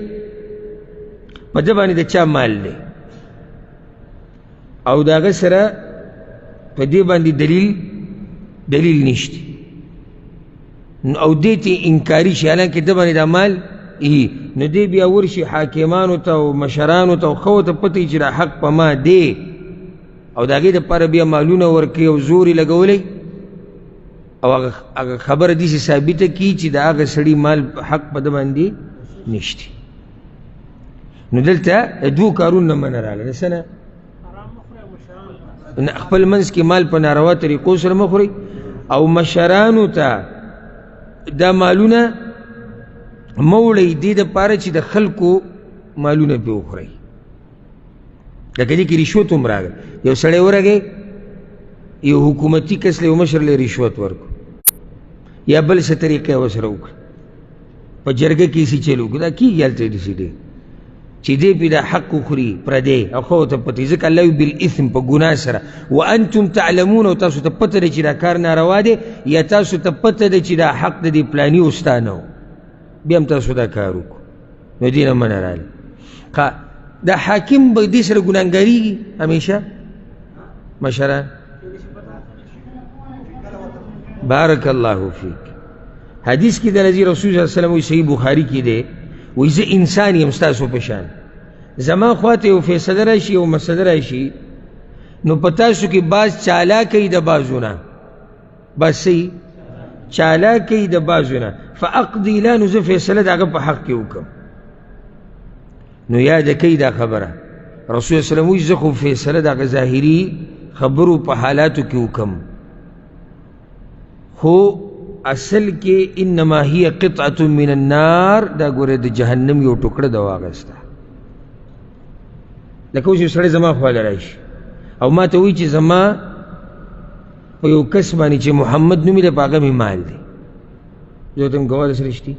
په ده باندې د چا مال دی، او د هغه سره په دې باندې دلیل نشته، او دې ته انکاري شي، حالانکه ده باندې دا مال ای، نو دی بیا ورشي حاکمانو ته او مشرانو ته او ښځو ته پته وي چې دا حق په ما دی، او د هغې دپاره بیا مالونه ورکوي او زور یې لګولی، او هغه خبره داسې ثابته کړي چې د هغه سړي مال حق په ده باندې نشته. نو دلته د دوو کارونو نه منع راغله، د څه نه؟ خپل منځ کې مال په ناروا طریقو سره مه خورئ، او مشرانو ته دا مالونه مه وړئ دې دپاره چې د خلکو مالونه پرې وخورئ. لکه دې کې رشوت هم راغی، یو سړی ورغی یو حکومتي کس له یو مشر له رشوت ورکړو یا بل څه طریقه یې ورسره وکړه، په جرګه کې یې چل وکړو، دا کېږي هلته داسې ډېر چې دی پرې دا حق وخوري پردی او ښه ورته پته وي، ځکه الله وایي بالاثم په ګناه سره، وانتم تعلمون، او تاسو ته پته ده چې دا کار ناروا دی، یا تاسو ته پته ده چې دا حق د دې پلاني ستا نه و، بیا هم تاسو دا کار وکړو، نو دې نه منع راغله. دا حاکم به دې سره ګناهګارېږي همیشه مشران. بارک الله فیک. حدیث کې د رضی رسول صلی الله علیه وسلم وایي، صحیح بخاري کې دی، وایي زه انسان یم ستاسو په شان، زما خواته یو فیصله راشي یو مسله راشي، نو په تاسو کې بعض چالاکه وي د بعضو نه، بعض څه چالاکه وي د بعضو نه، فاقضي له، نو زه فیصله د هغه په حق کې وکړم. نو یاده کوي دا خبره رسول الله صلی الله علیه وسلم وایي زه خو فیصله د هغه ظاهري خبرو په حالاتو کې وکړم، خو اصل کې انما هي قطعه من النار، دا ګوره د جهنم یو ټوکړه ده واغسته. لکه اوس یو سړی زما خواله راشي او ما ته وایي چې زما په یو کس باندې چې محمد نومې دی په هغه مې مال دی، زه ورته وایم ګواه درسره شتي؟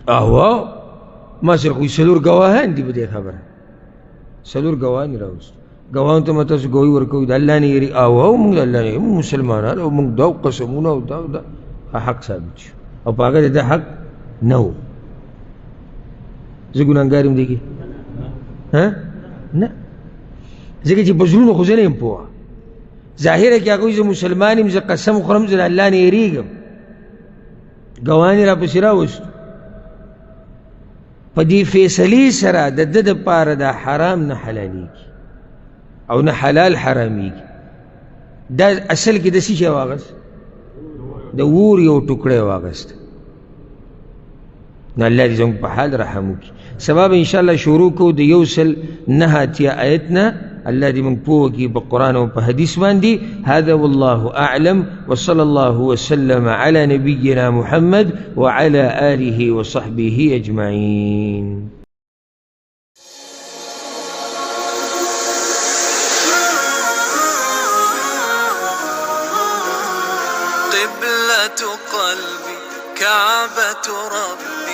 اهو ما سره خو څلور ګواهان دي په دې خبره، څلور ګواهان یې راوستو، ګواهانو ته ما تاسو ګواهي ورکوئ د الله نه یېري؟ او موږ د الله نه یېري، موږ مسلمانان او موږ دا قسمونه او دا دا حق ثابت شو او په هغه د ده حق نه و. زه ګناهګار یم دې کې؟ ها نه، ځکه چې په زړونو خو زه نه یم پوه، ظاهره کې هغوی زه مسلمان یم، زه قسم خورم، زه د الله نه یېرېږم، ګواهان یې راپسې راوستو. په دې فیصلې سره د ده دپاره دا حرام نه حلالېږي او نه حلال حرامېږي. دا اصل کې د څه شی واغست؟ د اور یو ټوکړی واغست. نو الله دې زموږ په حال رحم وکړي. سبا به انشاءالله شروع کوو د 189 آیت نه، الله دې موږ پوه کړي په قرآن او په حدیث باندې. هذا والله أعلم، وصلى الله وسلم على نبينا محمد وعلى آله وصحبه أجمعين. قبلة قلبي كعبة ربي.